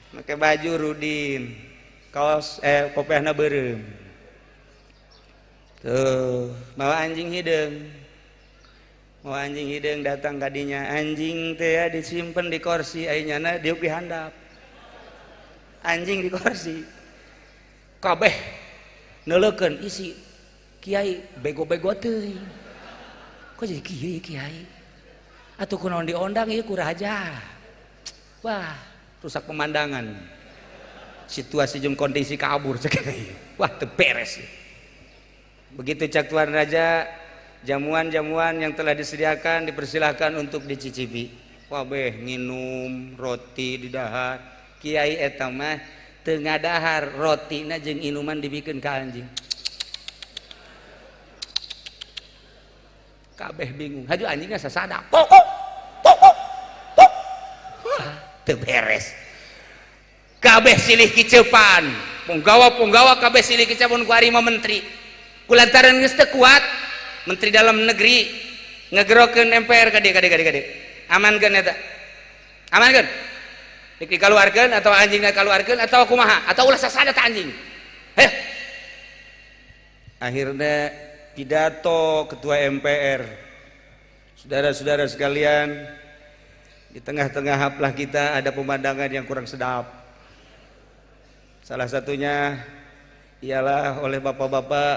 Make baju rudin, kaos kopiahna beureum. Tuh, mawa anjing hideung. Mawa anjing hideung datang ka dinya, anjing teh disimpen di kursi, ai nyana diuk di handap. Anjing di kursi. Kabeh neuleukeun isi kiai bego-bego teuing. Kok jadi kiai kiai? Atuh kunaon diondang ieu ku raja. Wah, rusak pemandangan, situasi jeung kondisi kabur cek. Wah teu beres. Begitu cak tuan raja, jamuan-jamuan yang telah disediakan dipersilahkan untuk dicicipi. Wah beh nginum roti di dahar. Kiai eta mah teu ngadahar rotina jeung inuman dibikeun ka anjing. Kabeh bingung, haju anjingna sasada. Pokok pokok pok. Teu beres. Kabeh silih kicepan, punggawa-punggawa kabeh silih kicepan ku ari mah menteri. Kulantaran geus teu kuat, menteri dalam negeri ngegerokeun MPR ka dieu ka dieu ka dieu. Amankeun eta. Aman kan? Dek dikaluarkeun atau anjingna kaluarkeun atau kumaha? Atau ulah sasada ta anjing? Heh. Akhirnya pidato ketua MPR. Saudara-saudara sekalian, di tengah-tengah haflah kita ada pemandangan yang kurang sedap. Salah satunya ialah oleh bapak-bapak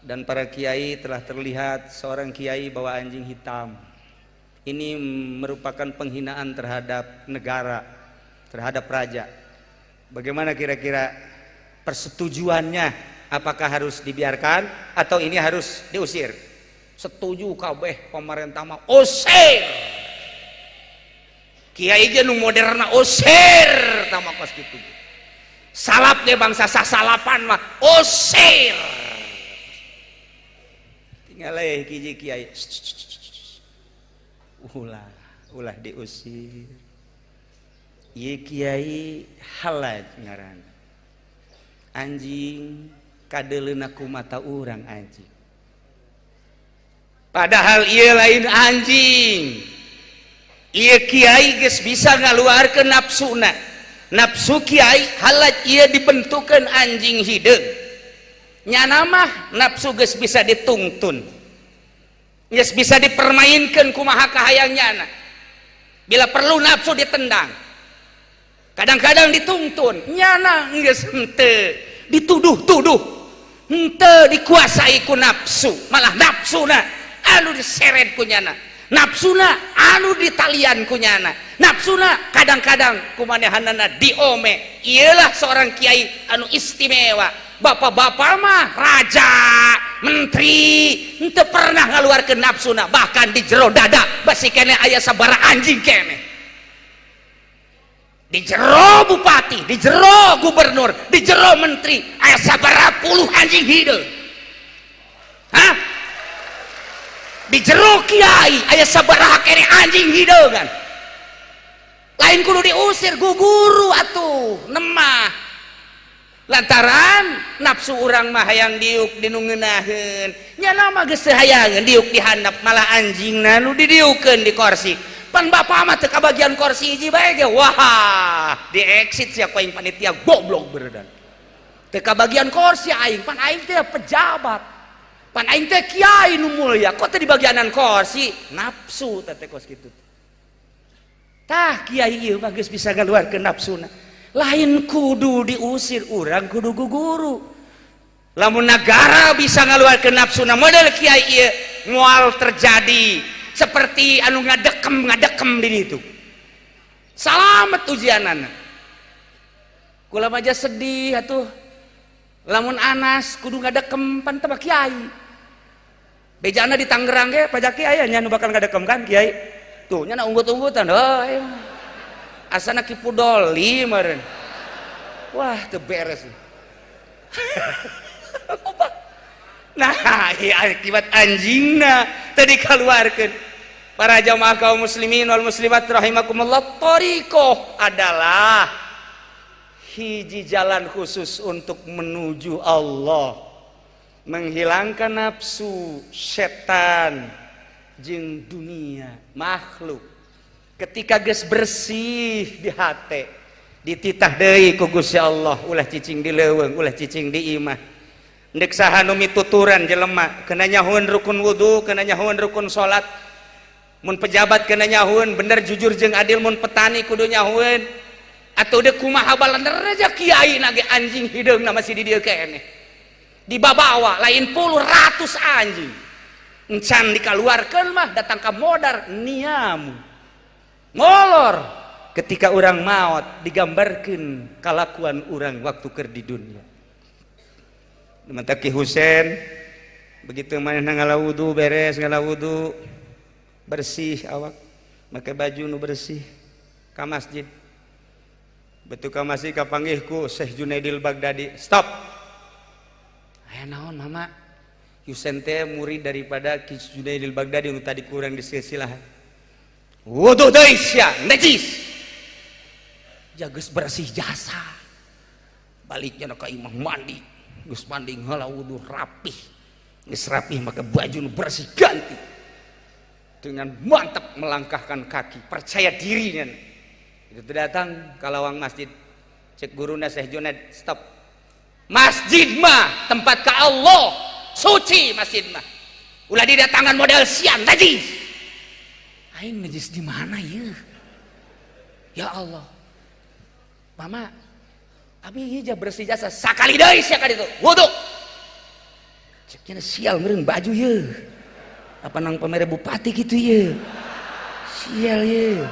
dan para kiai telah terlihat seorang kiai bawa anjing hitam. Ini merupakan penghinaan terhadap negara, terhadap raja. Bagaimana kira-kira persetujuannya? Apakah harus dibiarkan atau ini harus diusir? Setuju kabeh, pemerintah mah usir. Kiai ge nu moderna usir tama kos kitu. Salap deh bangsa sasalapan mah usir. Tinggal hiji kiai, ulah, ulah diusir. Ieu kiai Halaj ngaran. Anjing kadeleuna ku mata urang anjing, padahal ieu lain anjing. Ieu kiai geus bisa ngaluarkeun nafsuna. Nafsu kiai Halaj ieu dibentukeun anjing hideung. Nyana mah nafsu geus bisa ditungtun, geus bisa dipermainkan kumaha kahayang nyana. Bila perlu nafsu ditendang, kadang-kadang ditungtun. Nyana geus henteu dituduh-tuduh, henteu dikuasai ku nafsu, malah nafsuna anu diseret ku nyana, nafsuna anu ditalian ku nyana, nafsuna kadang-kadang kumanehanana diome. Iyalah seorang kiai anu istimewa. Bapak-bapak mah raja, menteri, henteu pernah ngaluarkeun nafsuna. Bahkan di jero dada basi keneh aya sabara anjing keneh. Di jero bupati, di jero gubernur, di jero menteri aya sabara puluh anjing hideung. Hah? Di jero kiai aya sabaraha keneh anjing hideung kan? Lain kudu diusir, guguru atuh nemah, lantaran nafsu urang mah hayang diuk di nu ngeunaheun. Nya mah geus hayangeun diuk di handap, malah anjingna nu didiukeun di kursi. Pan bapak mah teu kabagian kursi hiji bae ge, wah, di exit sia ku aing, panitia goblok beredan. Teu kabagian kursi aing, pan aing teh pejabat, pan aing teh kiai nu mulia, kok teh di bagianan kursi? Nafsu teh kos kitu. Tah, kiai ieu mah geus bisa ngaluarkeun nafsuna. Lain kudu diusir, urang kudu guguru. Lamun negara bisa ngaluarkeun nafsuna model kiai ieu, moal terjadi seperti anu ngadekem ngadekem di ditu. Salamet ujianana. Kula aja sedih atuh lamun Anas kudu ngadekem, pan teu kiai. Bejana di Tangerang ge pajak kiai nya nu bakal ngadekem kan kiai tuh nya, unggut-unggutan. Oh, asana Kipu Doli meureun. Wah, teu beres. Nah, iya, akibat anjingna tadi keluarkan. Para jamaah kaum muslimin wal muslimat rahimakumullah, thoriqoh adalah hiji jalan khusus untuk menuju Allah, menghilangkan nafsu, setan jeung dunia makhluk. Ketika geus bersih di hate, dititah deui ku Gusti Allah, ulah cicing di leuweung, ulah cicing di imah. Ndek saha nu mituturan jelema kena nyahueun rukun wudu, kena nyahueun rukun salat. Mun pejabat kena nyahueun bener, jujur jeung adil, mun petani kudu nyahueun atau dek kumaha balander aja. Kiai nage anjing hideung masih di dieu keneh dibabawa, lain puluh, ratus anjing encan dikaluarkeun mah datang ka modar niamu ngolor. Ketika orang maut digambarkan kalakuan orang waktu keur di dunia. Mata Ki Husen begitu mana ngala wudu, beres ngala wudu, bersih awak, make baju nu bersih, ka masjid. Betul, ka masjid kapanggih ku Syekh Junaidil Baghdadi. "Stop." "Aya naon, Mama?" Husen teh murid daripada Ki Junaidil Baghdadi nu tadi kurang di silsilah. "Wudu deui sia, najis." Jages bersih jasa. Baliknya ka imah, mandi. Geus mandi, ngala wudu, rapih. Geus rapih, maka baju nu bersih ganti. Dengan mantap melangkahkan kaki, percaya dirinya. Itu datang ka lawang masjid, cek guruna Syekh Junaid, stop. Masjid mah tempat ka Allah, suci masjid mah. Ulah didatangan model sian najis. Aing najis di mana ieu? Ya Allah. Mama, abi ieu bersih jasa sakali deui sia ka ditu. Wudu. Ceknya sial meureun baju ieu. Apa nang pamere bupati gitu ieu. Sial ieu.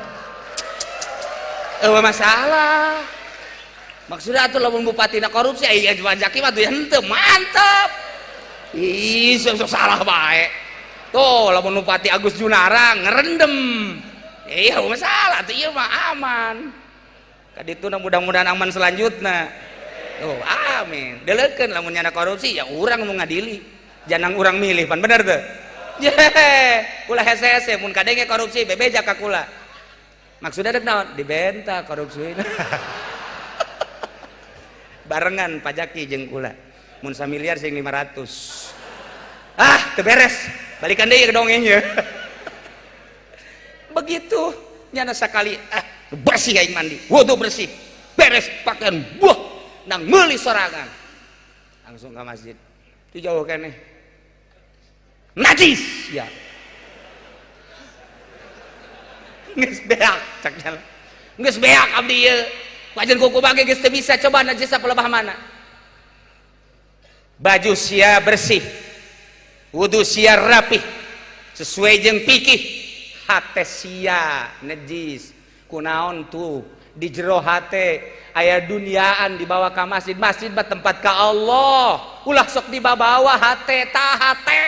Eueuh masalah. Maksudnya atuh lamun bupatina korupsi aya Zaki mah tuh henteu mantap. Ih, sok salah bae. Tuh lamun Bupati Agus Junara ngerendem. Iya masalah tuh ieu mah aman. Kadituna mudah-mudahan aman selanjutnya. Oh, amin. Deleukeun lamun nyana korupsi ya urang nu ngadili. Jangan urang milih pan bener teu? Ye, ulah hese-hese mun kadenge korupsi bebeja ka kula. Maksudnya dek naon? Dibenta korupsi. Barengan pajaki jeung kula. Mun samiliar sing 500. Ah, teu beres. Balikan deui ke dongengnya. Begitu nyana sakali ah bersih aing mandi, wudu bersih, beres pakaian buah nang meuli sorangan. Langsung ke masjid. Itu jauh keneh. Najis ya. Geus beak cak jalan. Geus beak abdi ieu. Wajan kuku bage geus teu bisa coba najis apa lebah mana. Baju sia bersih. Wudu sia rapih. Sesuai jeung fikih. Hate sia najis. Kunaon tuh di jero hate aya duniaan dibawa ka masjid. Masjid mah tempat ka Allah. Ulah sok dibawa hate ta hate.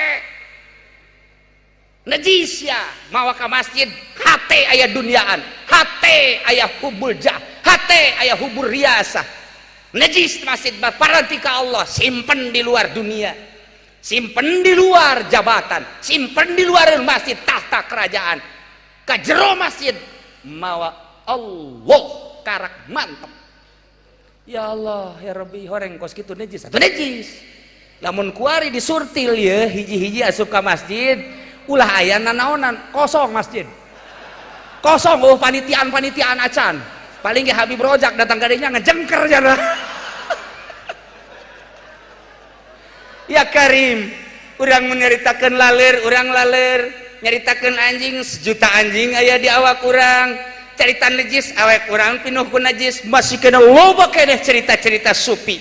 Najis ya mawa ka masjid hate aya duniaan, hate aya hubul jah, hate aya hubur riasa. Najis masjid mah paranti ka Allah, simpen di luar dunia, simpen di luar jabatan, simpen di luar masjid tahta kerajaan. Ka jero masjid mawa Allah karak mantep. Ya Allah ya Rabbi, horeng kos kitu najis atuh najis. Lamun kuari disurtil ye hiji-hiji asup ka masjid ulah aya nanaonan, kosong masjid. Kosong, oh panitiaan-panitiaan acan. Paling ge Habib Rojak datang kadinya ngejengker jana. Ya Karim, urang menyeritakeun laler, urang laler, nyaritakeun anjing sejuta anjing aya di awak urang. Carita najis awak urang pinuh ku najis, masih kena loba keneh cerita-cerita supi.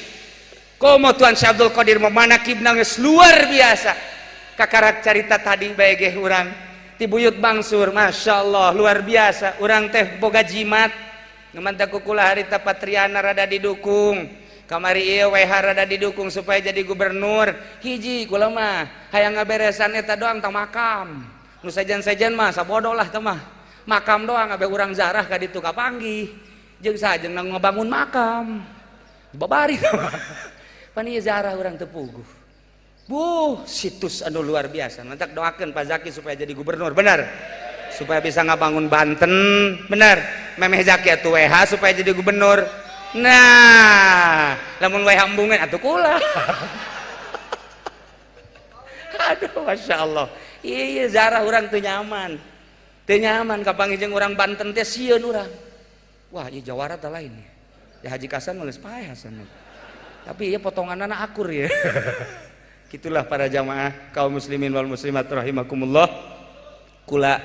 Komo Tuan Syekh Abdul Qadir memanakibna geus luar biasa. Kakarak carita tadi bae ge urang ti buyut bangsur, masya Allah luar biasa. Urang teh boga jimat nu mantap kukula harita Patriana rada didukung, kamari ieu WH rada didukung supaya jadi gubernur. Hiji kula mah hayang ngaberesan eta doang tah makam. Nu sejen-sejen mah sabodo lah teh mah. Makam doang abe urang zarah ka ditu kapanggih. Jeung sajeng ngabangun makam. Babari pan ieu zarah urang teu puguh. Buh, situs anu luar biasa. Mantak doakan Pak Zaki supaya jadi gubernur, benar. Supaya bisa ngabangun Banten, benar. Memeh Zaki atuh WH supaya jadi gubernur. Nah, lamun WH embungan atuh kula. Aduh, masya Allah. Iya, zarah urang teu nyaman. Teu nyaman kapanggih jeung urang Banten teh sieun urang. Wah, ieu Jawara teh lain. Ya Haji Kasan mah geus paeh Hasan. Tapi ieu potonganna akur ya. Itulah para jamaah kaum muslimin wal muslimat rahimakumullah. Kula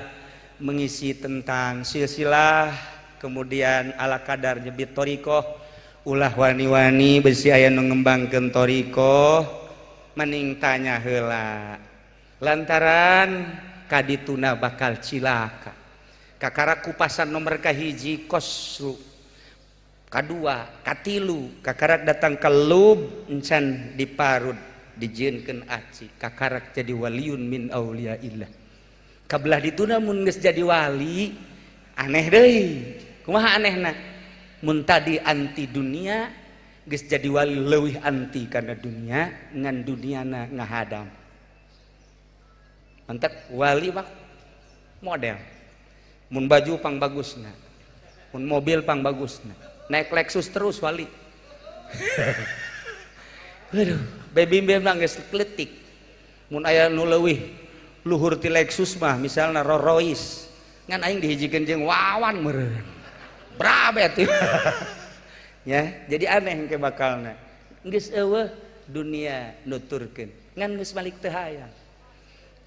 mengisi tentang silsilah, kemudian ala kadar nyebit thoriqoh. Ulah wani-wani besi aya nu ngembangkeun thoriqoh, mending tanya heula. Lantaran kadituna bakal cilaka. Kakara kupasan nomor kahiji kosru, kadua, katilu, kakarak datang ke lub encan diparut. Dijieunkeun aci kakarak jadi waliun min auliaillah. Kabelah dituna mun geus jadi wali aneh deui. Kumaha anehna? Mun tadi anti dunia geus jadi wali leuwih anti kana dunia ngan duniana ngahadam. Mantak wali mah model. Mun baju pang bagusna, mun mobil pang bagusna, naik Lexus terus wali. Aduh, baby memang geus kletik. Mun aya nu leuwih luhur ti Lexus mah misalna Rolls Royce, ngan aing dihijikeun jeung Wawan meureun. Brabet. Ya, jadi aneh ke bakalna. Geus eueuh dunia nuturkeun. Ngan geus balik teu hayang.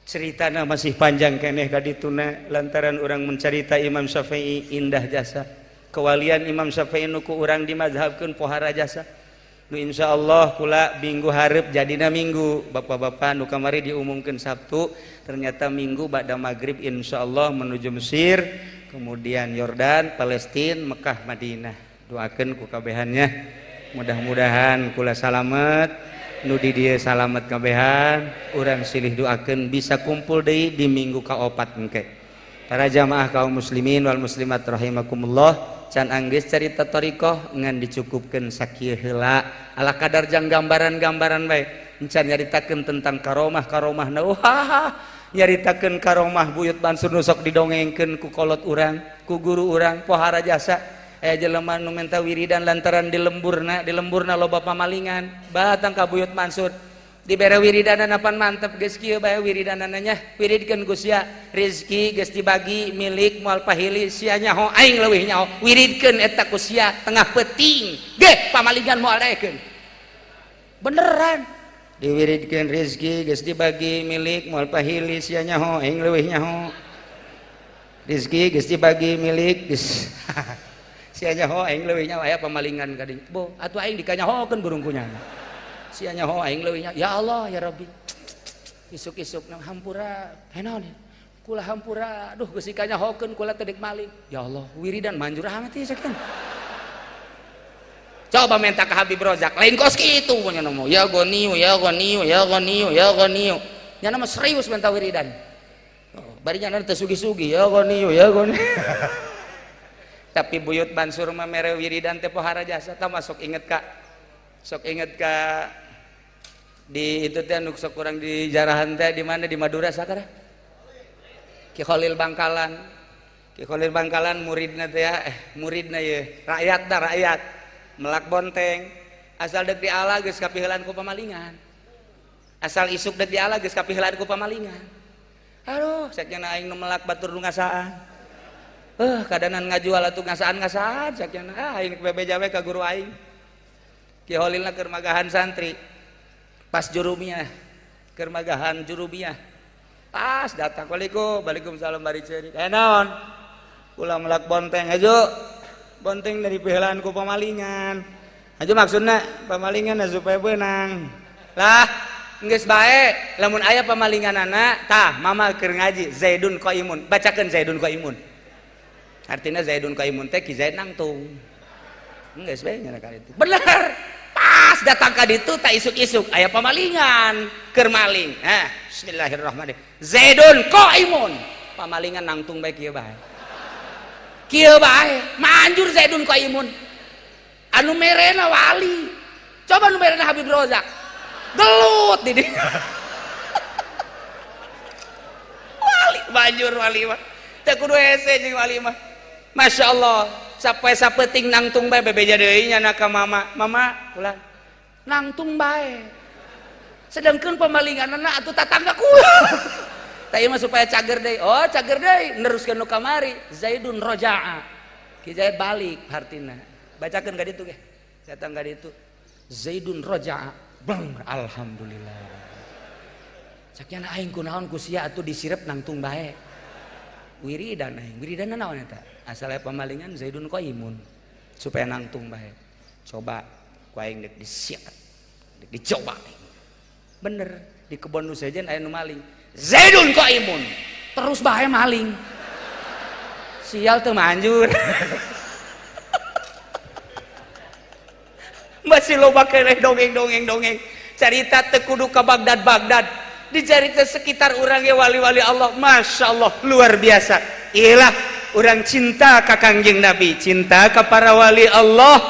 Ceritana masih panjang keneh ka dituna lantaran urang mencarita Imam Syafi'i indah jasa. Kewalian Imam Syafi'i nu ku urang dimazhabkeun pohara jasa. Nu insyaallah kula minggu hareup jadina minggu bapak-bapak nu kamari diumumkeun Sabtu ternyata minggu ba'da maghrib insyaallah menuju Mesir, kemudian Yordan, Palestina, Mekah, Madinah. Doakeun ku kabehannya mudah-mudahan kula salamet, nu di dieu salamet kabehan, urang silih doakeun bisa kumpul deui di minggu kaopat engke. Para jamaah kaum muslimin wal muslimat rahimakumullah, can anggeus carita thariqah ngan dicukupkeun sakieu heula ala kadar jang gambaran-gambaran bae. Encan nyaritakeun tentang karomah-karomahna. Wah, nyaritakeun karomah Buyut Mansur nu sok didongengkeun ku kolot urang, ku guru urang pohara jasa. Aya jelema nu minta wiridan lantaran di lemburna loba pamalingan, batang ka Buyut Mansur dibere wiridanan apan mantep geus kieu bae wiridanana nya, wiridkeun ku sia rezeki geus dibagi milik moal pahili sia nyaho aing leuwih nyaho, wiridkeun eta ku sia tengah peuting ge pamalingan moal daekeun. Beneran diwiridkeun rezeki geus dibagi milik moal pahili sia nyaho aing leuwih nyaho, rezeki geus dibagi milik geus sia nyaho aing leuwih nyaho, aya pamalingan ka dinya bo atuh aing dikanyahokeun burung kunyana sia nyaho aing leuwih nyaho, ya Allah ya Rabbi isuk-isuk nang hampura naon kula hampura aduh geus dikanyahokeun kula teh deuk maling, ya Allah wiridan manjur amat ieu sakitu. Coba minta ke Habib Rozak lain kos kitu nya mah ya goniu ya goniu ya goniu ya goniu nya mah serius minta wiridan bari nya teh sugi-sugi ya goniu ya goniu. Tapi Buyut Mansur mah mere wiridan teh pohara jasa tah masuk inget ka sok inget ka di itu teh nu sok kurang di jarahan teh di mana di Madura sakara Ki Khalil Bangkalan. Ki Khalil Bangkalan muridna teh ya muridna ye rakyat dah rakyat melak bonteng asal deuk diala geus kapiheulan ku pamalingan, asal isuk deuk diala geus kapiheulan ku pamalingan. Aduh sakjana aing nu melak batur nu ngasaan kadanan ngajual atuh ngasaan-ngasaan sakjana ah aing bebeja we ka guru aing. Ki Khalilna keur magahan santri pas jurumiyah keur magahan jurumiyah pas datang waalaikum waalaikumsalam bari ceurik naon kula melak bonteng aja bonteng dari piheulan ku pamalingan aja maksudna pamalingan supaya beunang lah geus bae lamun aya pamalinganana tah mama keur ngaji Zaidun Qaimun bacakeun Zaidun Qaimun artinya Zaidun Qaimun teh Ki Zaid nangtung geus bae nya ka ditu bener pas datang ka ditu tak isuk-isuk aya pamalingan keur maling ah bismillahirrahmanirrahim Zaidun Qaimun pamalingan nangtung bae kieu bae kieu bae manjur Zaidun Qaimun anu merena wali coba nu merena Habib Rozak gelut di dinya wali manjur wali mah teu kudu hese jeung wali mah. Masya Allah sampai sapeting nangtung bae bebeja deui nya ka mama mama ulah nangtung bae sedangkan pemalinganna atuh tatangga kula tah ieu mah supaya cager deui oh cager deui neruskeun nu kamari Zaidun roja'a Ki Zaid balik hartina bacakeun ka ditu ge datang ka ditu Zaidun roja'a bang alhamdulillah sakiana aing kunaon ku sia atuh disirep nangtung bae wiridan aing wiridan naon eta asal aya pamalingan Zaidun Qaimun supaya nangtung bae coba ku aing deuk disiat deuk dicoba bener di kebon nu sejen aya nu maling Zaidun Qaimun terus bae maling sial teu manjur. Masih loba keneh dongeng-dongeng-dongeng carita teu kudu ka Baghdad-Baghdad dicarita sekitar urang ge wali-wali Allah Masya Allah luar biasa. Iyalah urang cinta ka Kangjeng Nabi cinta ka para wali Allah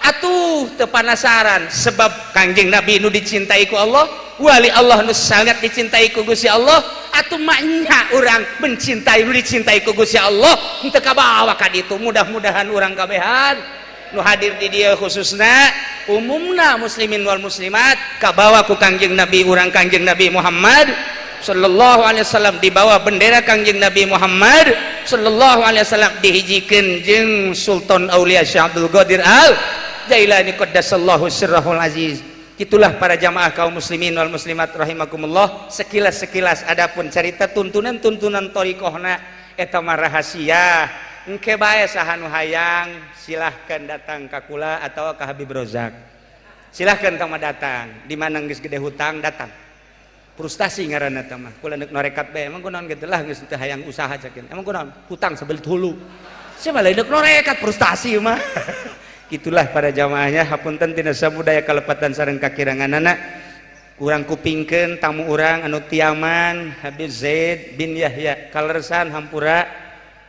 atuh teu panasaran sebab Kangjeng Nabi nu dicintai ku Allah wali Allah nu sangat dicintai ku Gusti Allah atuh maknya urang mencintai nu dicintai ku Gusti Allah henteu kabawa ka ditu. Mudah-mudahan urang kabehan nu hadir di dieu khususna umumna muslimin wal muslimat kabawa ku Kangjeng Nabi urang Kangjeng Nabi Muhammad sallallahu alaihi wasallam dibawa bendera Kangjeng Nabi Muhammad sallallahu alaihi wasallam dihijikeun jeung Sultan Aulia Syekh Abdul Qadir Al Jailani qaddasallahu sirrahul aziz. Itulah para jamaah kaum muslimin wal muslimat rahimakumullah, sekilas-sekilas. Adapun cerita tuntunan-tuntunan thoriqohna, eta mah rahasia. Engke bae saha nu hayang, silahkan datang ka kula atau ka Habib Rozak. Silahkan tama datang di mana geus gede hutang, datang. Frustasi ngaranna teh mah. Kula neuk norekat bae, emang kunaon kitu lah, geus teu hayang usaha cakin. Emang kunaon hutang sabelit hulu siapa lain neuk norekat, frustasi mah. Itulah para jamaahnya. Hapunten tina sabudaya kalepatan sareng kakiranganana. Kurang kupingkeun tamu urang anu ti Yaman, Habib Zaid bin Yahya. Kaleresan hampura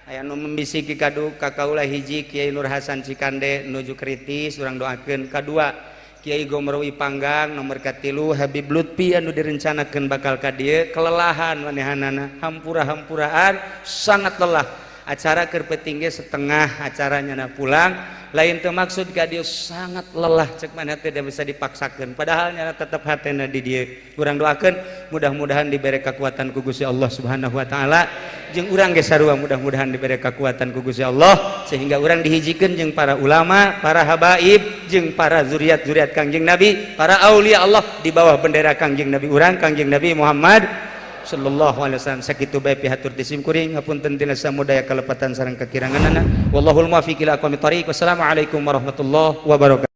aya nu membisiki kadu ka kaula. Hiji, Kiai Nur Hasan Cikande nuju kritis, urang doakeun. Kadua, Kiai Gomrowi Panggang. Nomor katilu, Habib Lutfi anu direncanakeun bakal ka dieu, kelelahan manehanana, hampura-hampuraan, sangat lelah. Acara keur peuting ge setengah acaranya na pulang. Lain teu maksud ka dieu, sangat lelah cek mana, tidak bisa dipaksakeun, padahal nyana tetep hatena di dieu. Urang doakeun mudah-mudahan diberi kekuatan ku Gusti Allah Subhanahu wa taala, jeung urang ge sarua mudah-mudahan diberi kekuatan ku Gusti Allah sehingga urang dihijikeun jeung para ulama, para habaib, jeung para zuriat-zuriat Kangjeng Nabi, para aulia Allah di bawah bendera Kangjeng Nabi urang, Kangjeng Nabi Muhammad sallallahu alaihi wasallam. Sakitu bae pihatur ti sim kuring. Ngapunten tina samudaya kalepatan sareng kakiranganana. Wallahul muwaffiq ila aqwamit thoriq. Wassalamualaikum warahmatullahi wabarakatuh.